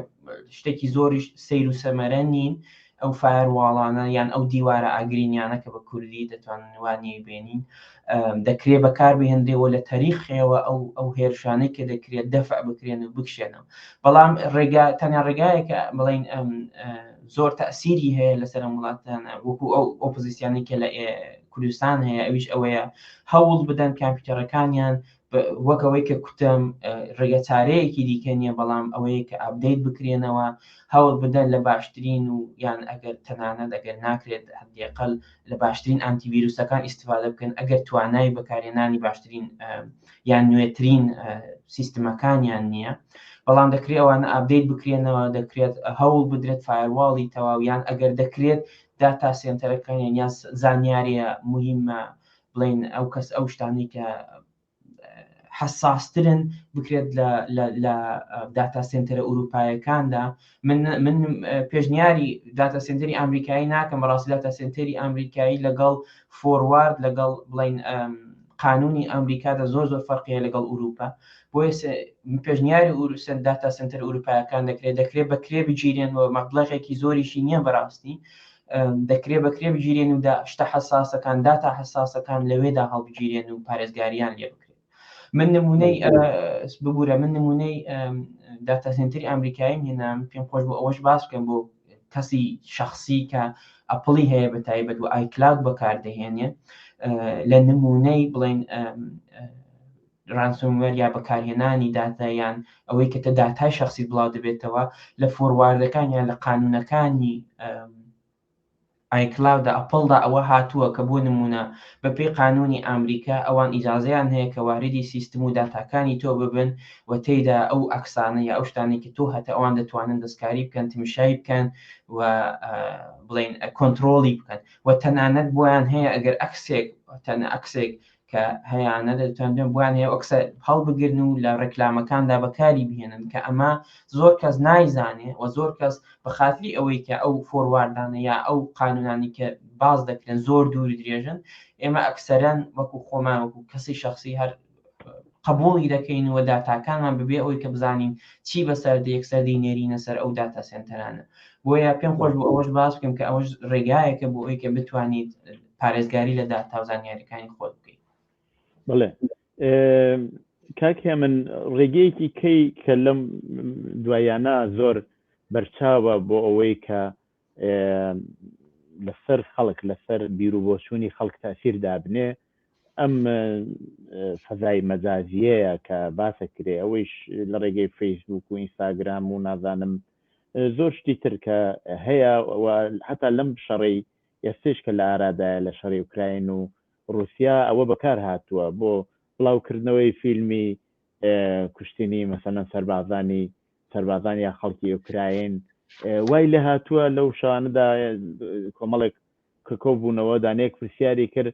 شتێکی زۆریش سەیر و سەمەرە نین ئەو firewall انە یان ئەو دیوارە ئاگرینیانە کە بە کوردی دەتوانن وانی بێنین دەکرێت بەکار بهێنرێەوە لە تەریقەوە ئەو ئەو هێرشانەی کە دەکرێت دەفع بکرێن و بکشێنەوە بەڵام ڕێگا تەنیا ڕێگایەکە بڵین زۆر تەسیری هەیە لەسەر ئەم وڵاتانە وەکو ئەو ئۆپۆزیسیانی کە لە کوردستان هەیە ئەویش ئەوەیە هەوڵ بدەن کامپیوتەرەکانیان وەک ئەوەی کە کوتم ڕێگە چارەیەکی دیکە نییە بەڵام ئەوەیە کە update بکرێنەوە هەوڵ بدەن لە باشترین و یان ئەگەر تەنانەت ئەگەر ناکرێت حدیقل لە باشترین ئانتی ڤیروسەکان ئیسیفادە بکەن ئەگەر توانای بەکارهێنانی باشترین یان نوێترین سیستمەکانیان نییە بەڵام دەکرێت ئەوانە update بکرێنەوە دەکرێت هەوڵ بدرێت firewall ی تەواو یان ئەگەر دەکرێت data center ەکانیان یان زانیاریە مهمە بڵین ئەو کەس ئەو شتانی کە حساسترن بکرێت لە data center ە ئەوروپایەکاندا من من پێشنیاری data center ی ئەمریکایی ناکەم بەڕاستی data center ی ئەمریکایی لەگەڵ forward لەگەڵ بڵین قانونی ئەمریکادا زۆر زۆر فەرقیە لەگەڵ ئەوروپا بۆیە پێشنیاری ئوروسن data center ئەوروپایەکان دەکرێت دەکرێت بەکرێ بگیرێن و مەبلەغێکی زۆریشی نییە بەڕاستی دەکرێ بەکرێ بگیرێن و شتە حەساسەکان داتا حەساسەکان لەوێدا هەڵبگیرێن و پارێزگاریان لێ بکرێت من نمونەی ببوورە من نمونەی data center ی ئەمریکاییم هێنا پێم خۆش بۆ ئەوەش باس بکەم بۆ کەسی شخصی کە ئەپڵی هەیە بە تایبەت و iCloud بەکاردەهێنێ لە نمونەی بڵێن ransomware یا بەکارهێنانی داتا یان ئەوەی کە تە داتای شخصی بڵاو دەبێتەوە لە forward ەکان یان لە قانونەکانی iCloud دا ئەپڵدا ئەوە هاتووە کە بۆ نمونە بەپێی قانونی ئەمریکا ئەوان ئیجازەیان هەیە کە واردی سیستم و داتاکانی تۆ ببن و تێیدا ئەو عەکسانە یا ئەو شتانەی کە تۆ هەتە ئەوان دەتوانن دەستکاری بکەن تمشای بکەن و بڵین کۆنتترۆلی بکەن و تەنانەت بۆیان هەیە ئەگەر عەکسێک تەنە عەکسێک کە هەیانە دەتوانن بۆیان هەیە ئەو عەکسە هەڵبگرن و لە ڕێکلامەکاندا بەکاری بهێنن کە ئەمە زۆر کەس نایزانێ و زۆر کەس بە خاتری ئەوەی کە ئەو forward انە یا ئەو قانونانی کە باز دەکرێن زۆر دوور درێژن ئێمە ئەکسەرەن وەکو خۆمان وەکو کەسی شخصی هەر قبولی دەکەین و داتاکانمان ببێ ئەوەی کە بزانین چی بەسەر یەکسەر دەینێرینە سەر ئەو data center انە بۆیە پێم خۆش بۆ ئەوەش باس بکەم کە ئەوەش ڕێگایەکە بۆ ئەوەی کە بتوانیت پارێزگاری لە داتا و زانیاریەکانی خۆت بکەیت. بڵێ کاک هێمن ڕێگەیەکی کەی کە لەم دوایانە زۆر بەرچاوە بۆ ئەوەی کە لەسەر خەڵک لەسەر بیر و بۆچوونی خەڵک تاسیر دابنێ ئەم فەزای مەجازیەیە کە باسە کرێ ئەوەیش لە ڕێگەی فەیسبوک و ئینستاگرام و نازانم زۆر شتی تر کە هەیە و حتا لەم شەڕەی ئێستەیش کە لە ئارادایە لە شەڕی ئوکراین و ڕوسیا ئەوە بەکار هاتووە بۆ بڵاوکردنەوەی فیلمی کوشتنی مەسەلەن سەربازانی سەربازان یا خەڵکی ئۆکراین وای لێ هاتووە لەو شەوانەدا کۆمەڵێک کە کۆبوونەوە دانەیەک پرسیاری کرد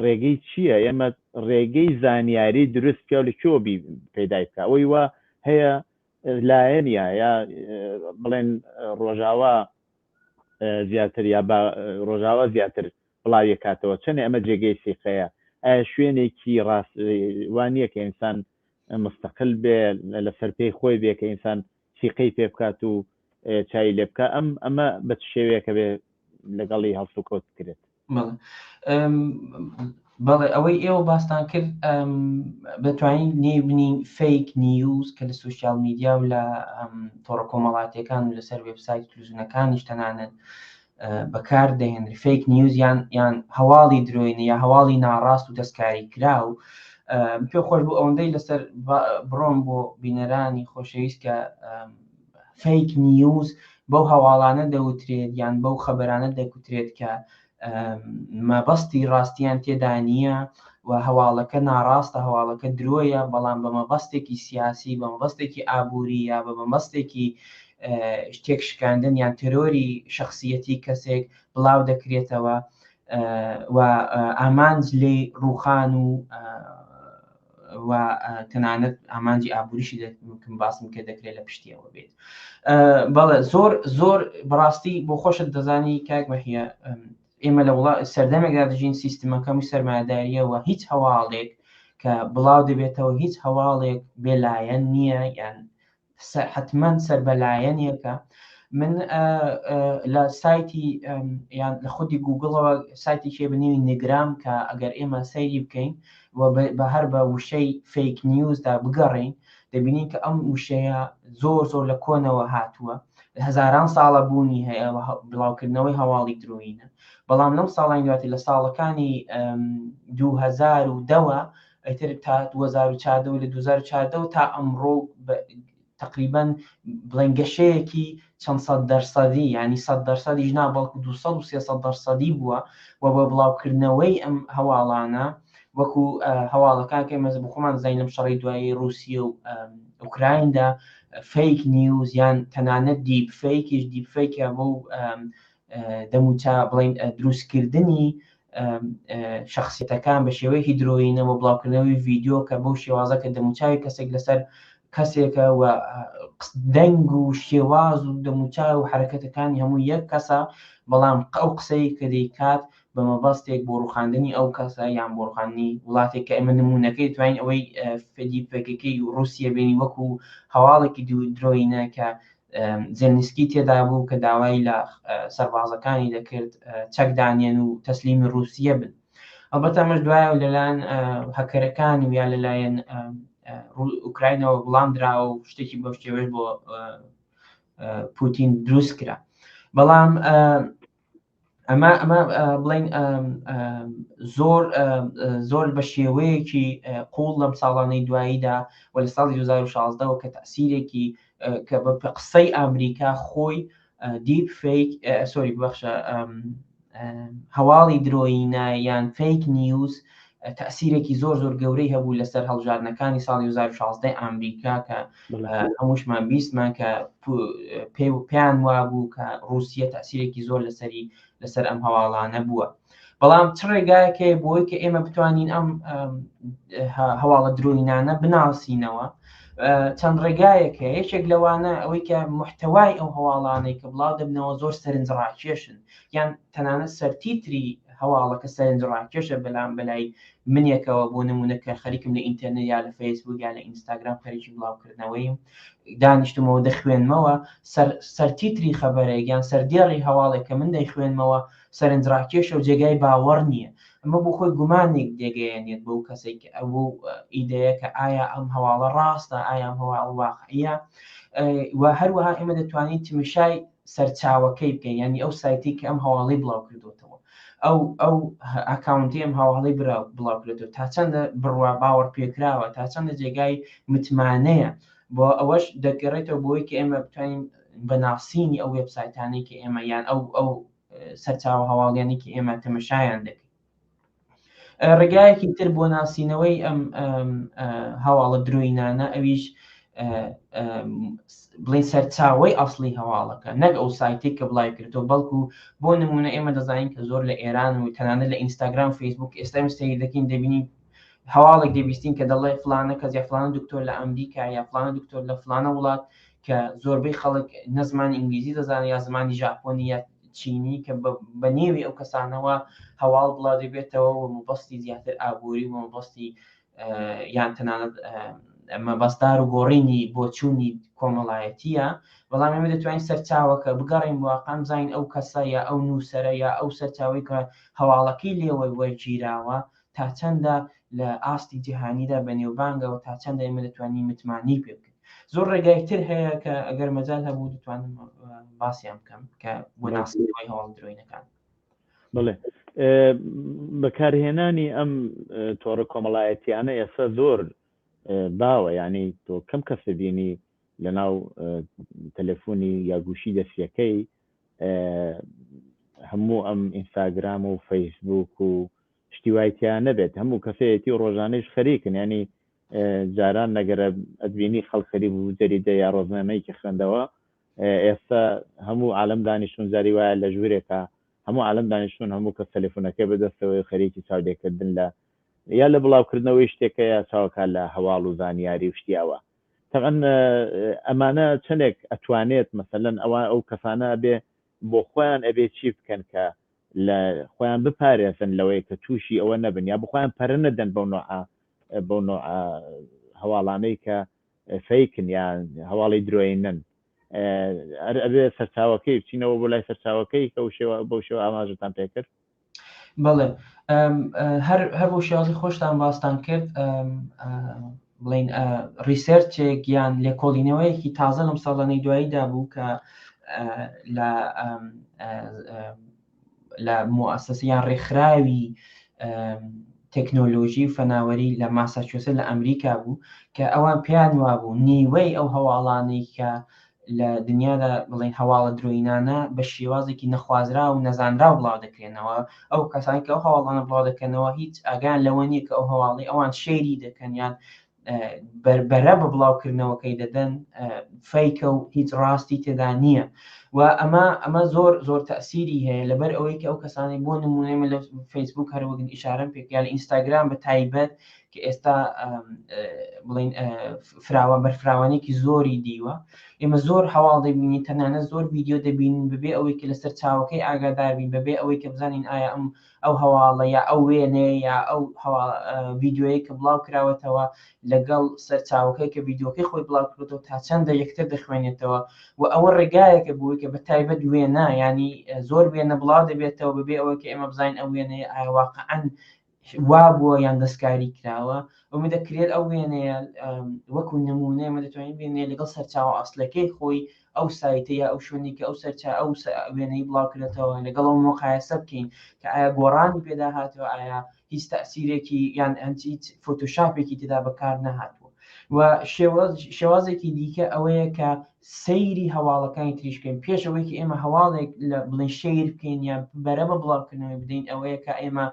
ڕێگەی چییە ئێمە ڕێگەی زانیاری دروست پیاو لە کوێوە بی پەیدای بکە ئەوەی وا هەیە لایەنە یا بڵێن ڕۆژاوا زیاتر یا بە ڕۆژاوا زیاتر بڵاوی کاتەوە چەنێ ئەمە جێگەی سیقەیە ئایا شوێنێکی ڕاست وا نییە کە ئینسان مستەقل بێ لەسەر پێی خۆی بێ کە ئینسان سیقەی پێ بکات و چای لێ بکە ئەم ئەمە بە چ شێوەیەکە بێ لەگەڵی هەڵسوکەوت بکرێت؟ بەڵێ ئەوەی ئێوە باستان کرد دەتوانین نێبنین fake news کە لە social media و لە تۆڕە کۆمەڵاتیەکان و لەسەر وێبسایت تلوزیونەکانیش تەنانەت بەکار دەهێنری fake news یان یان هەواڵی درۆینە یا هەواڵی ناڕاست و دەستکاری کراو پێ خۆش بوو ئەوەندەی لەسەر بڕۆم بۆ بینەرانی خۆشەویست کە fake news بەو هەواڵانە دەوترێت یان بەو خەبەرانە دەگوترێت کە مەبەستی ڕاستیان تێدا نییە و هەواڵەکە ناڕاستە هەواڵەکە درۆیە بەڵام بە مەبەستێکی سیاسی بە مەبەستێکی ئابووری یا بە مەبەستێکی شتێک شکاندن یان تێرۆری شخصیەتی کەسێک بڵاو دەکرێتەوە و ئامانج لێی ڕووخان و و تەنانەت ئامانجی ئابووریشی دەکەم باسم کە دەکرێت لە پشتیەوە بێت. بەڵێ زۆر زۆر بەڕاستی بۆ خۆشت دەزانی کاک مەحیە ئێمە لە وڵات سەردەمێکدا دەژین سیستمەکەمی سەرمایەداریە و هیچ هەواڵێک کە بڵاو دەبێتەوە هیچ هەواڵێک بێلایەن نییە یان حتمما سەر بە لایەنێکە. من لە سایتی یان لە خودی گوگڵەوە سایتێکی بە نێوی نگرام کە ئەگەر ئێمە سەیری بکەین و بە هەر بە وشەی fake news دا بگەڕین دەبینین کە ئەم وشەیە زۆر زۆر لە کۆنەوە هاتووە، هەزاران ساڵە بوونی هەیە و بڵاوکردنەوەی هەواڵی درۆینە، بەڵام لەم ساڵانی دواتر لە ساڵەکانی 2010 وە ئیتر تا 2014 و لە 2014 وە تا ئەمڕۆ تقریبا بڵێن گەشەیەکی چەند سەد دەرسەدی ینی سەد دەرسەدیش نا بەڵکو 200 و 300 دەرسەدی بووە و بە بڵاوکردنەوەی ئەم هەواڵانە وەکو هەواڵەکان کە ئێمە بخۆمان زانین لەم شەڕی دوایی رووسیە و ئۆکرایندا fake news یان تەنانەت deep fake یش deep fake ە بۆ دەموچا بڵین دروستکردنی شخصیتەکان بە شێوەیەکی درۆینە بۆ بڵاوکردنەوەی ڤیددیو کە بەو شێوازە کە دەموچاوی کەسێک لەسەر کەسێکە و دەنگ و شێواز و دەموچاو و حرەکەتەکانی هەموو یەک کەسە بەڵام ئەو قسەی کە دەیکات بە مەبەستێک بۆ ڕوخاندنی ئەو کەسە یان بۆ ڕوخاندنی وڵاتێک کە ئێمە نمونەکەی توانین ئەوەی deep fake ەکەی ڕوسیە بێنی وەکو هەواڵێکی درۆینە کە زێلنسکی تێدا بوو کە داوای لە سەربازەکانی دەکرد چەک دانێن و تەسلیمی ڕوسیە بن. ئەڵبەتە ئەمەش دوایە لەلایەن هەکەرەکانی و یا لەلایەن ئوکراینەوە وڵام دراوە و شتێکی بەو شێوەیەش بۆ پوتین دروست کرا. بەڵام ئەمە ئەمە بڵین زۆر زۆر بە شێوەیەکی قوڵ لەم ساڵانەی دواییدا و لە ساڵی 2016ەوە کە تەسیرێکی کە بە قسەی ئەمریکا خۆی deep fake sorry ببەخشە هەواڵی درۆینە یان fake news تەسیرێکی زۆر زۆر گەورەی هەبوو لەسەر هەڵبژاردنەکانی ساڵی 2016 ئەمریکا کە هەمووشمان بیستمان کە پێ پێیان وابوو کە رووسیە تەسیرێکی زۆر لەسەری لەسەر ئەم هەواڵانە بووە. بەڵام چ ڕێگایەک هەیە بۆی کە ئێمە بتوانین ئەم هەواڵە درۆینانە بناسینەوە؟ چەند ڕێگایەک هەیە. یەکێک لەوانە ئەوەی کە محتەوای ئەو هەواڵانەی کە بڵاو دەبنەوە زۆر سەرنجڕاکێشن یان تەنانەت سەرتیتری هەواڵەکە سەرنجڕاکێشە بەلام بەلای منێکەوە بۆ نمونە کە خەریکم لە ئینتەرنێت یا لە فەیسبوک یا لە ئینستاگرام خەریکی بڵاوکردنەوەیم دانیشتمەوە دەخوێنمەوە سەرتیتری خەبەرێک یان سەردێڕی هەواڵێک کە من دەیخوێنمەوە سەرنجڕاکێشە و جێگای باوەڕ نییە. ئەمە بۆ خۆی گومانێک دەگەیەنێت بەو کەسێک کە ئەو ئیدەیە کە ئایا ئەم هەواڵە ڕاستە، ئایا ئەم هەواڵ واقعیە. و هەروەها ئێمە دەتوانین تمشای سەرچاوەکەی بکەین، یعنی ئەو سایتی کە ئەم هەواڵی بڵاو کردوتەوە، ئەو ئەکاونتی ئەم هەواڵی بڵاو کردوتەوە تا چەندە بڕوا باوەڕ پێکراوە، تا چەندە جێگای متمانەیە. بۆ ئەوەش دەگەڕێتەوە بۆی کە ئێمە بتوانین بە ناسینی ئەو وێبسایتانەی کە ئێمە یان ئەو سەرچاوە هەواڵیانی کە ئێمە تەمەشایان دەکەین. ڕێگایەکی تر بۆ ناسینەوەی ئەم هەواڵە درۆینانە ئەویش بڵین سەرچاوەی ئەسڵی هەواڵەکە، نەک ئەو سایتێک کە بڵاوی کردەوە، بەڵکو بۆ نمونە ئێمە دەزانین کە زۆر لە ئێران و تەنانەت لە ئینستاگرام و فەیسبوک ئێستا ئێمە سەیر دەکەین دەبینین هەواڵێک دەبیستین کە دەڵێ فلانە کەس یا فلانە دکتۆر لە ئەمریکا یا فلانە دکتۆر لە فلانە وڵات کە زۆربەی خەڵک نە زمانی ئینگلیزی دەزانێت یا زمانی ژاپۆنی یا چینی کە بە نێوی ئەو کەسانەوە هەواڵ بڵاو دەبێتەوە و مەبەستی زیاتر ئابووری و مەبەستی یان تەنانەت مەبەستدار و گۆڕینی بۆچوونی کۆمەڵایەتیە، بەڵام ئێمە دەتوانین سەرچاوەکە بگەڕێین واقعا بزانین ئەو کەسە یا ئەو نووسەرە یا ئەو سەرچاوەی کە هەواڵەکەی لێوە وەرگیراوە تا چەندە لە ئاستی جیهانیدا بەنێوبانگە و تا چەندە ئێمە دەتوانین متمانەی پێ بکەین. زۆر ڕێگای تر هەیە کە ئەگەر مەجال هەبوو دەتوانم باسیان بکەم کە بۆ ناسینەوەی هەواڵ درۆینەکان. بڵێ بەکارهێنانی ئەم تۆڕە کۆمەڵایەتیانە ئێستا زۆر باوە، یعنی تۆ کەم کەس بینی لەناو تەلەفۆنی یا گوشی دەستیەکەی هەموو ئەم ئینستاگرام و فەیسبوک و شتی وای تیا نەبێت، هەموو کەسەیەتی و ڕۆژانەیش خەریکن، یعنی جاران نەگەرە ئەتبینی خەڵک خەریک بوو جەریدە یا ڕۆژنامەیەکی خوێندەوە، ئێستا هەموو عالەم دانیشتون جاری وایە لە ژوورێکا هەموو عالەم دانیشتون هەموو کەس تەلەفۆنەکەی بەدەستەوەی خەریکی چاودێکردن لە یا لە بڵاوکردنەوەی شتێکە یا چاوەکە لە هەواڵ و زانیاری و شتی ئەوە. تەبعەن ئەمانە چەندێک ئەتوانێت مەسەلەن ئەوە ئەو کەسانە ئەبێ بۆ خۆیان ئەبێ چی بکەن کە لە خۆیان بپارێزن لەوەی کە تووشی ئەوە نەبن یا بخۆیان پەرە نەدەن بەو نوعە بەو نوعە هەواڵانەی کە فەیکن یا هەواڵی درۆینن. ئەر ئەبێ سەرچاوەکەی بچینەوە بۆ لای سەرچاوەکەی کە شێوە بەو شێوە ئاماژەتان پێکرد. بەڵێ هەر هەر بۆ شێوازی خۆشتان باستان کرد بڵین research ێک یان لێکۆڵینەوەیەکی تازە لەم ساڵانەی دواییدا بوو کە لە لە موسسە یان ڕێکخراوی تەکنۆلۆژی و فەناوەری لە ماساچۆسە لە ئەمریکا بوو کە ئەوان پێیان وابوو نیوەی ئەو هەواڵانەی کە لە دنیادا بڵێن هەواڵە درۆینانە بە شێوازێکی نەخوازراو و نەزانراو بڵاو دەکرێنەوە. ئەو کەسانی کە ئەو هەواڵانە بڵاو دەکەنەوە هیچ ئاگایان لەوە نییە کە ئەو هەواڵی ئەوان شێری دەکەن یان بەربەرە بە بڵاوکردنەوەکەی دەدەن فەیکە و هیچ ڕاستی تێدا نییە و ئەمە ئەمە زۆر زۆر تەسیری هەیە لەبەر ئەوەی کە ئەو کەسانی بۆ نمونەی من لە فەیسبوک هەروەگن ئیشارەم پێکیا لە ئینستاگرام بە تایبەت کە ئێستا بڵین فراوان بەرفراوانێکی زۆری دیوە، ئێمە زۆر هەواڵ دەبینین، تەنانەت زۆر ڤیدیۆ دەبینین بەبێ ئەوەی کە لەسەر چاوەکەی ئاگادار بین، بەبێ ئەوەی کە بزانین ئایا ئەم ئەو هەواڵە یا ئەو وێنەیە یا ئەو ڤیدیۆیە کە بڵاو کراوەتەوە لەگەڵ سەرچاوەکەی کە ڤیدیۆکەی خۆی بڵاو کردەوە تا چەندە یەکتر دەخوێنێتەوە. و ئەوە ڕێگایەکە بووی کە بە تایبەت وێنە، ینی زۆر وێنە بڵاو دەبێتەوە بەبێ ئەوەی کە ئێمە بزانین ئەو وێنەیە ئایا واقعا وا بووە یان دەستکاری کراوە. ئەمە دەکرێت ئەو وێنەیە وەکو نمونە ئێمە دەتوانین وێنەیە لەگەڵ سەرچاوە ئەسلەکەی خۆی ئەو سایتە یا ئەو شوێنی کە ئەو سەرچا ئەو وێنەی بڵاو کرێتەوە لەگەڵ ئەو مقایسە بکەین کە ئایا گۆڕانی پێدا هاتووە، ئایا هیچ تەسیرێکی یان هیچ فۆتۆشاپێکی تێدا بەکار نەهاتووە. و شێوازێکی دیکە ئەوەیە کە سەیری هەواڵەکانی تریش بکەین پێش ئەوەی کە ئێمە هەواڵێک لە بڵێن share بکەین یان بەرە بە بڵاوکردنەوەی بدەین، ئەوەیە کە ئێمە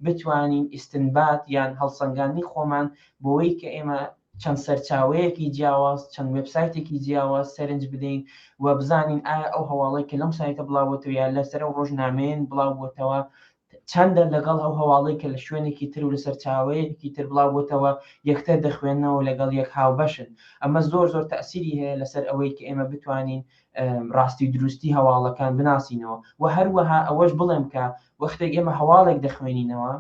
بتوانین ئیستنبات یان هەڵسەنگاندنی خۆمان بۆی کە ئێمە چەند سەرچاوەیەکی جیاواز، چەند وێبسایتێکی جیاواز سەرنج بدەین و بزانین ئایا ئەو هەواڵەی کە لەم سایتە بڵاوبووەتەوە یا لەسەر ئەو ڕۆژنامەیە بڵاو بووەتەوە چەندە لەگەڵ ئەو هەواڵەی کە لە شوێنێکی تر و لە سەرچاوەیەکی تر بڵاو بۆتەوە یەکتر دەخوێننەوە لەگەڵ یەک هاوبەشن. ئەمە زۆر زۆر تەسیری هەیە لەسەر ئەوەی کە ئێمە بتوانین ڕاستی و دروستی هەواڵەکان بناسینەوە. و هەروەها ئەوەش بڵێم کە وەختێک ئێمە هەواڵێک دەخوێنینەوە،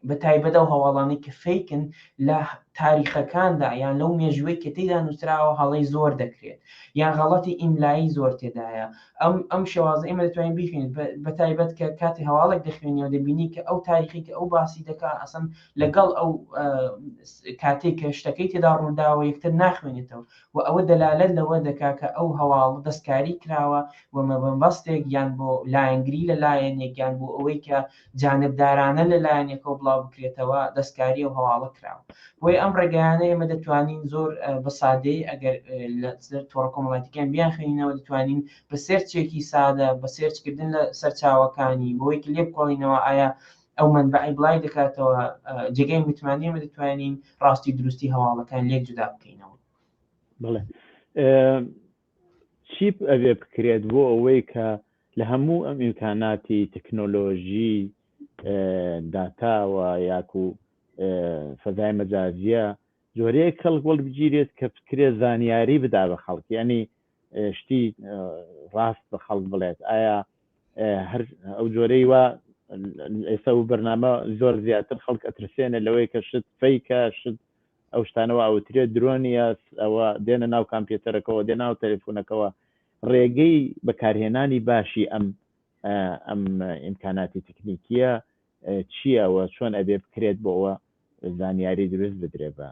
بە تایبەت ئەو هەواڵانەی کە فەیکن، لە تاریخەکاندا یان لەو مێژووەی کە تێیدا نووسراوە هەڵەی زۆر دەکرێت یان غەڵەتی ئیملایی زۆر تێدایە. ئەم ئەم شێوازە ئێمە دەتوانین بیخوێنین، بە تایبەت کە کاتی هەواڵێک دەخوێنیەوە دەبینی کە ئەو تاریخی کە ئەو باسی دەکا ئەسڵەن لەگەڵ ئەو کاتێک کە شتەکەی تێدا ڕووداوە یەکتر ناخوێنێتەوە و ئەوە دەلالەت لەوە دەکا کە ئەو هەواڵ دەستکاری کراوە و مەبەستێک یان بۆ لایەنگری لە لایەنێک یان بۆ ئەوەی کە جانبدارانە لە لایەنێکەوە بڵاو بکرێتەوە دەستکاری ئەو هەواڵە کراوە. بۆیە ئەم ڕێگایانە ئێمە دەتوانین زۆر بە سادەی ئەگەر لە تۆڕە کۆمەڵایەتیەکان بیانخوێنینەوە دەتوانین بە search ێکی سادە، بە search کردن لە سەرچاوەکانی بۆی کە لێ بکۆڵینەوە ئایا ئەو مەنبەعی بڵاوی دەکاتەوە جێگای متمانەیە، ئێمە دەتوانین ڕاستی دروستی هەواڵەکان لێک جودا بکەینەوە. بەڵێ، چی ئەبێ بکرێت بۆ ئەوەی کە لە هەموو ئەم ئیمکاناتی تەکنۆلۆژی داتاوە یاکو فەزای مەجازیە جۆرەیەک کەڵک وەربگیرێت کە بکرێت زانیاری بدا بە خەڵک، یعنی شتی ڕاست بە خەڵک بڵێت؟ ئایا هەر ئەو جۆرەی وا ئێستا و بەرنامە زۆر زیاتر خەڵک ئەترسێنە لەوەی کە شت فەیکە، شت ئەو شتانەوە ئەوترێت درۆنیە ئەوە دێنە ناو کامپیوتەرەکەەوە دێ ناو تەلەفۆنەکەەوە ڕێگەی بەکارهێنانی باشی ئەم ئەم ئیمکاناتی تەکنیکیە چییە و چۆن ئەبێ بکرێت بۆ ئەوە زانیاری دروست بدرێ بە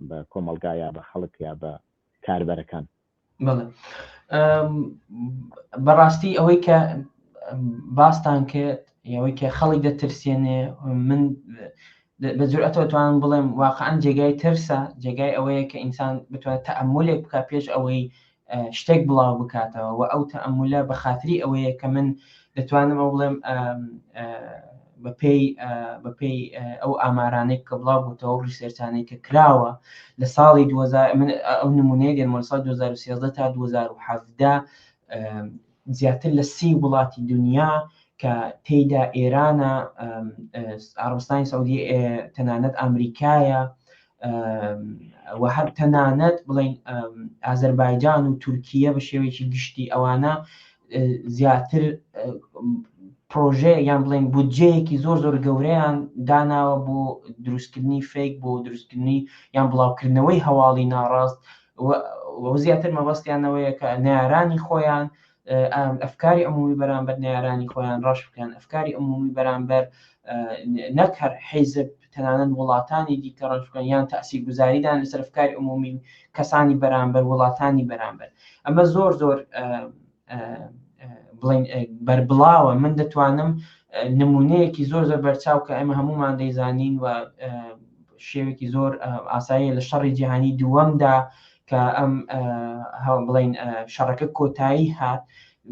بە کۆمەڵگا یا بە خەڵک یا بە کاربەرەکان؟ بەڵێ بەڕاستی ئەوەی کە باستان کرد ئەوەی کە خەڵک دەترسێنێ من بە جورئەتەوە توانم بڵێم واقعا جێگای ترسە جێگای ئەوەیە کە ئینسان بتوانێت تەئەمولێک بکات پێش ئەوەی شتێک بڵاو بکاتەوە و ئەو تەئەمولە بە خاتری ئەوەیە کە من دەتوانم ئەو بڵێم بەپێی بەپێی ئەو ئامارانەی کە بڵاو بووتەوە research انەی کە کراوە لە ساڵی 2000 من ئەو نمونەیە دێنمەوە لە ساڵی 2013 تا 2017 زیاتر لە سی وڵاتی دنیا کە تێیدا ئێرانە، عەڕەبستانی سعودی، تەنانەت ئامریکایە و هەر تەنانەت بڵین ئازەربایجان و تورکیە بە شێوەیەکی گشتی ئەوانە زیاتر پرۆژەیە یان بڵێن بودجەیەکی زۆر زۆر گەورەیان داناوە بۆ دروستکردنی fake بۆ دروستکردنی یان بڵاوکردنەوەی هەواڵی ناڕاست و زیاتر مەبەستیانەوەیە کە نارانی خۆیان ئەفکاری عمومی بەرامبەر نەیارانی خۆیان ڕەش بکەن ئەفکاری عمومی بەرامبەر نەک هەر حیزب تەنانەت وڵاتانی دیکە ڕەش بکەن یان تەئسیر گوزاریدان لەسەر ئەفکاری عمومی کەسانی بەرامبەر وڵاتانی بەرامبەر ئەمە زۆر زۆر بڵین بەربڵاوە من دەتوانم نمونەیەکی زۆر زۆر بەرچاو کە ئێمە هەمومان دەیزانین و شێوێکی زۆر ئاساییە لە شەڕی جیهانی دووەمدا کە ئەم بڵین شەڕەکە کۆتایی هات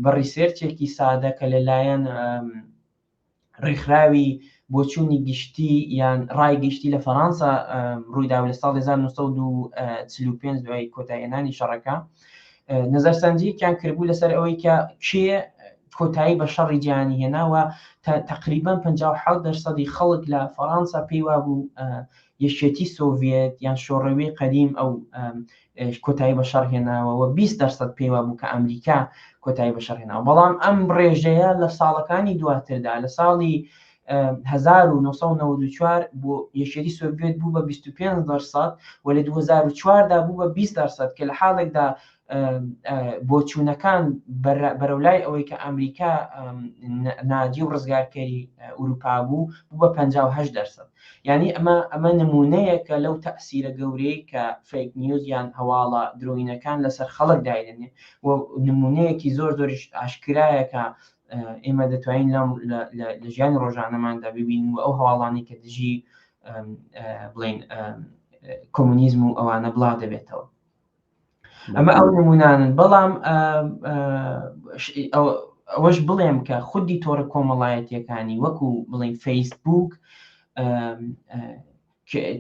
بە research ێکی سادە کە لەلایەن ڕێکخراوی بۆچوونی گشتی یان ڕای گشتی لە فەرەنسا ڕوویدا لە ساڵی 1945 دوای کۆتایێنانی شەڕەکە نەزەرسەنجیکیان کردبوو لەسەر ئەوەی کە کێ کۆتایی بە شەڕی جیهانی هێناوە تقریبا 57 دەرسەدی خەڵک لە فەرەنسا پێی وابوو یەکێتی سۆڤیەت یان شۆڕەوی قەدیم ئەو کۆتایی بە شەڕ هێناوە و 20 دەرسەد پێی وابوو کە ئەمریکا کۆتایی بە شەڕ هێناوە بەڵام ئەم ڕێژەیە لە ساڵەکانی دواتردا لە ساڵی 1994 بۆ یەکێتی سۆڤێت بوو بە 25 دەرسەد و لە 2004 دا بوو بە 20 دەرسەد کە لە حاڵێکدا بۆچوونەکان بەرەو لای ئەوەی کە ئەمریکا ناجی و ڕزگارکەری ئوروپا بوو بوو بە 58 دەرسەد یعنی ئەمە ئەمە نمونەیەکە لەو تەسیرە گەورەی کە fake news یان هەواڵە درۆینەکان لەسەر خەڵک دایدەنێ و نمونەیەکی زۆر زۆریش ئاشکرایە کە ئێمە دەتوانین لەم لە ژیانی ڕۆژانەماندا ببین و ئەو هەواڵانی کە دژی بڵین کۆمونیزم و ئەوانە بڵاو دەبێتەوە ئەمە ئەو نمونانن بەڵام ئەوەش بڵێم کە خودی تۆڕە کۆمەڵایەتیەکانی وەکو بڵین فەیسبوک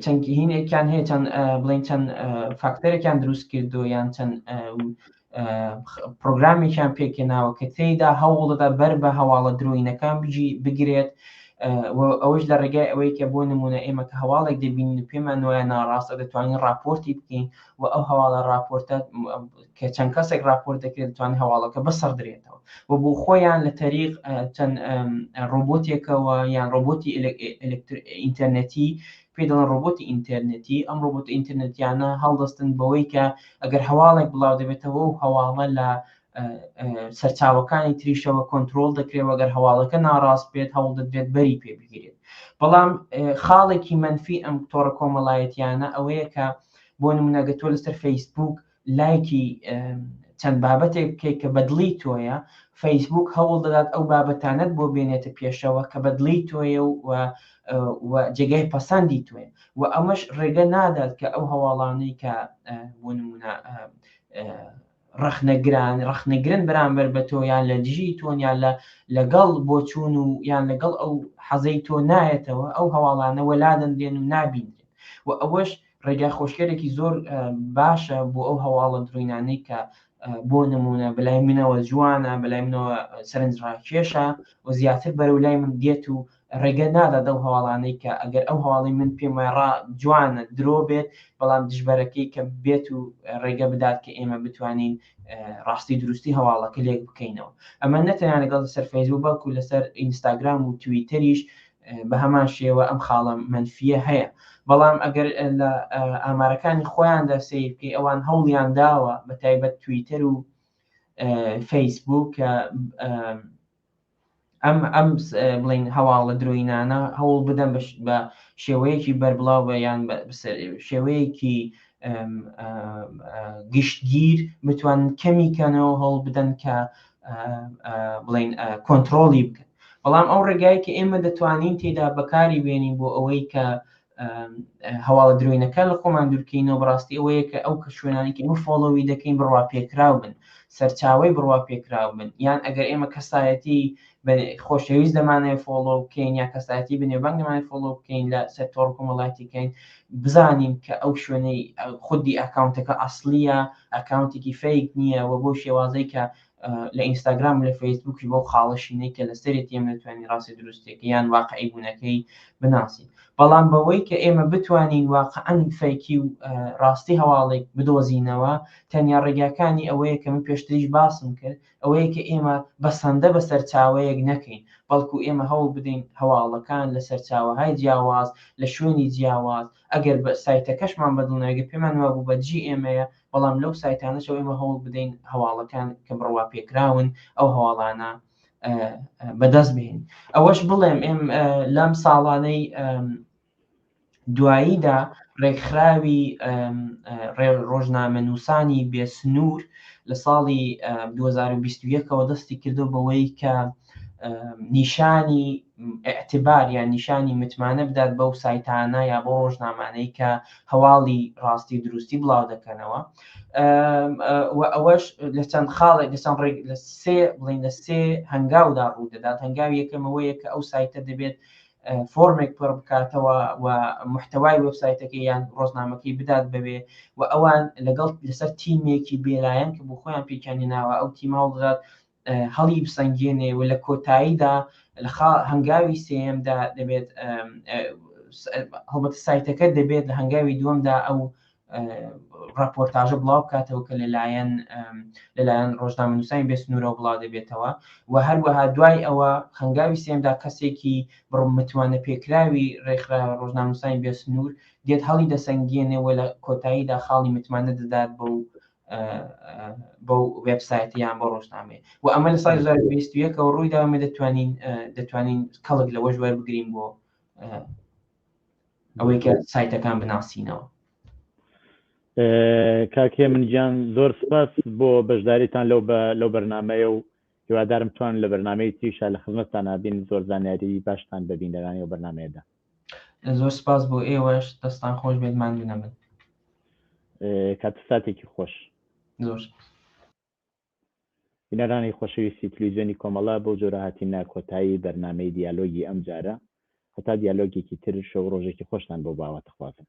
چەند هینێکیان هەیە چەند بڵین چەند فاکتەرێکیان دروست کردو یان چەند پرۆگرامێکیان پێکێناوە کە تێیدا هەوڵدەدا بەر بە هەواڵە درۆینەکان بگی بگرێت ئەوەش لە ڕێگای ئەوەی کە بۆ نمونە ئێمە کە هەواڵێک دەبینین و پێمان وایە ناڕاستە دەتوانین راپۆرتی بکەین و ئەو هەواڵە راپۆرتە کە چەند کەسێک راپۆرت دەکرێت دەتوانێت هەواڵەکە بسڕدرێتەوە و بۆ خۆیان لە تەریق چەند ڕۆبۆتێکەوە یان ڕۆبۆتی ئینتەرنێتی پێی دەڵێن ڕۆبۆتی ئینتەرنێتی ئەم ڕۆبۆت ئینتەرنێتیانە هەڵدەستن بەوەی کە ئەگەر هەواڵێک بڵاو دەبێتەوە و هەواڵە لە سەرچاوەکانی تریشەوە کۆنتترۆل دەکرێت وەگەر هەواڵەکە ناڕاست بێت هەوڵ دەدرێت بەری پێ بگیرێت بەڵام خاڵێکی منفی ئەم تۆڕە کۆمەڵایەتیانە ئەوەیە کە بۆ نمونەگە تۆ لەسەر فەیسبوک لایکی چەند بابەتێک بکەیت کە بەدڵی تۆیە فەیسبوک هەوڵ دەدات ئەو بابەتانەت بۆ بێنێتە پێشەوە کە بەدڵی تۆیە و و جێگای پەسەندی تۆیە و ئەمەش ڕێگە نادات کە ئەو هەواڵانەی کە بۆ نمونە ڕەخنەگران ڕەخنەگرن بەرامبەر بە تۆ یان لە دژی تۆن یان لە لەگەڵ بۆچوون و یان لەگەڵ ئەو حەزەی تۆ نایەتەوە ئەو هەواڵانە وەلا دەنرێن و نابینرێن و ئەوەش ڕێگا خۆشکەرێکی زۆر باشە بۆ ئەو هەواڵە درۆینانەی کە بۆ نمونە بەلای منەوە جوانە بەلای منەوە سەرنجڕاکێشە و زیاتر بەرەو لای من دێت و ڕێگە نادات ئەو هەواڵانەی کە ئەگەر ئەو هەواڵی من پێم وایە ڕا جوانە درۆ بێت بەڵام دژبەرەکەی کە بێت و ڕێگە بدات کە ئێمە بتوانین ڕاستی دروستی هەواڵەکە لێک بکەینەوە ئەمە نەتەنیا لەگەڵ لەسەر فەیسبوک بەڵکو لەسەر ئینستاگرام و تویتەریش بە هەمان شێوە ئەم خاڵە منفیە هەیە. بەڵام ئەگەر لە ئامارەکانی خۆیاندا سەیر بکەی ئەوان هەوڵیان داوە بە تایبەت تویتەر و فەیسبوک کە ئەم ئەم بڵین هەواڵە درۆینانە هەوڵ بدەن بە شێوەیەکی بەربڵاو بە یان شێوەیەکی گشتگیر بتوان کەمی کەنەوە هەوڵ بدەن کە بڵین کۆنتترۆلی بکەن بەڵام ئەو ڕێگای کە ئێمە دەتوانین تێدا بەکاری بێنین بۆ ئەوەی کە هەواڵە درۆینەکان لە خۆمان دوورکەینەوە بەڕاستی ئەوەیە کە ئەو کە شوێنانی کە ئێمە follow ی دەکەین بڕوا پێکراو بن سەرچاوەی بڕوا پێکراو بن یان ئەگەر ئێمە کەسایەتی خۆشەویست دەمانەوێت follow بکەین یا کەسایەتی بنێبانگ دەمانەوێت follow بکەین لە سەر تۆڕ کۆمەڵایەتیکەین بزانین کە ئەو شوێنەی خودی ئەکاونتەکە ئەسلیە ئەکاونتێکی fake نییە و بۆ شێوازەی کە لە ئینستاگرام و لە فەیسبووکی بەو خاڵە شینەی کە لەسەرێتی ئێمە دەتوانین ڕاستی دروستێکی یان واقعی بوونەکەی بناسین بەڵام بەوەی کە ئێمە بتوانین واقعا fake ی و ڕاستی هەواڵێک بدۆزینەوە تەنیا ڕێگاکانی ئەوەیە کە من پێشتریش باسم کرد ئەوەیە کە ئێمە بەسەندە بە سەرچاوەیەک نەکەین بەڵکو ئێمە هەوڵ بدەین هەواڵەکان لە سەرچاوەهای جیاواز لە شوێنی جیاواز ئەگەر بە سایتەکەشمان بەدڵنیاگە پێمان وابوو بە جی ئێمەیە بەڵام لەو سایتانەشەوە ئێمە هەوڵ بدەین هەواڵەکان کە بڕوا پێکراون ئەو هەواڵانە بەدەست بهێن ئەوەش بڵێم ئێم لەم ساڵانەی دواییدا ڕێکخراوی ڕۆژنامە نووسانی بێسنوور لە ساڵی 2021ەوە دەستی کردو بەوەی کە نیشانی ئیعتبار یان نیشانی متمانە بدات بەو سایتانە یا بۆ ڕۆژنامانەی کە هەواڵی ڕاستی و دروستی بڵاو دەکەنەوە و ئەوەش لە چەند خاڵێک لە چەند ڕێک لە سێ بڵین لە سێ هەنگاودا ڕوو دەدات هەنگاوی یەکەمەوەیە کە ئەو سایتە دەبێت فۆرمێک پڕ بکاتەوە و محتوای وبسایتەکەی یان ڕۆژنامەکەی بدات بەوێ و ئەوان لەگەڵ لەسەر تیمێکی بێلایەن کە بۆ خۆیان پێکیان ناوە ئەو تیمە هەوڵدەدات هەڵی بسەنگێنێ و لە کۆتاییدا لە هەنگاوی سێیەمدا دەبێت هەڵبەتە سایتەکە دەبێت لە هەنگاوی دووەمدا ئەو راپۆرتاژە بڵاو بکاتەوە کە لەلایەن لەلایەن ڕۆژنامەنووسانی بێسنوورەوە بڵاو دەبێتەوە و هەروەها دوای ئەوە هەنگاوی سێمدا کەسێکی بڕ متمانە پێکراوی ڕێکخرا ڕۆژنامەنووسانی بێسنوور دێت هەڵی دەسەنگێنێ و لە کۆتاییدا خاڵی متمانە دەدات بەو بەو وێبسایت یان بۆ ڕۆژنامەیە و ئەمە لە ساڵی 2021ەوە ڕوویدا ئەمە دەتوانین دەتوانین کەڵک لەوەش وەربگرین بۆ ئەوەی کە سایتەکان بناسینەوە. کاک هێمن گیان زۆر سپاس بۆ بەشداریتان لەو بە لەو بەرنمەیە و هیوادارم توان لە بەرنمەی تریشا لە خزمەتتان بین زۆر زانیاری باشتان بە بینەرانی ئەو بەرنمەیەدا. زۆر سپاس بۆ ئێوەش دەستان خۆش بێت ماندوو نەبن. کات و ساتێکی خۆش. زۆر سپاس. بینەرانی خۆشەویستی تلویزیۆنی کۆمەڵە بەو جۆرە هاتینە کۆتایی بەرنامەی دیالۆگی ئەم جارە. هەتا دیالۆگێکی تر شەو ڕۆژێکی خۆشتان بۆ باوەتەخوازم.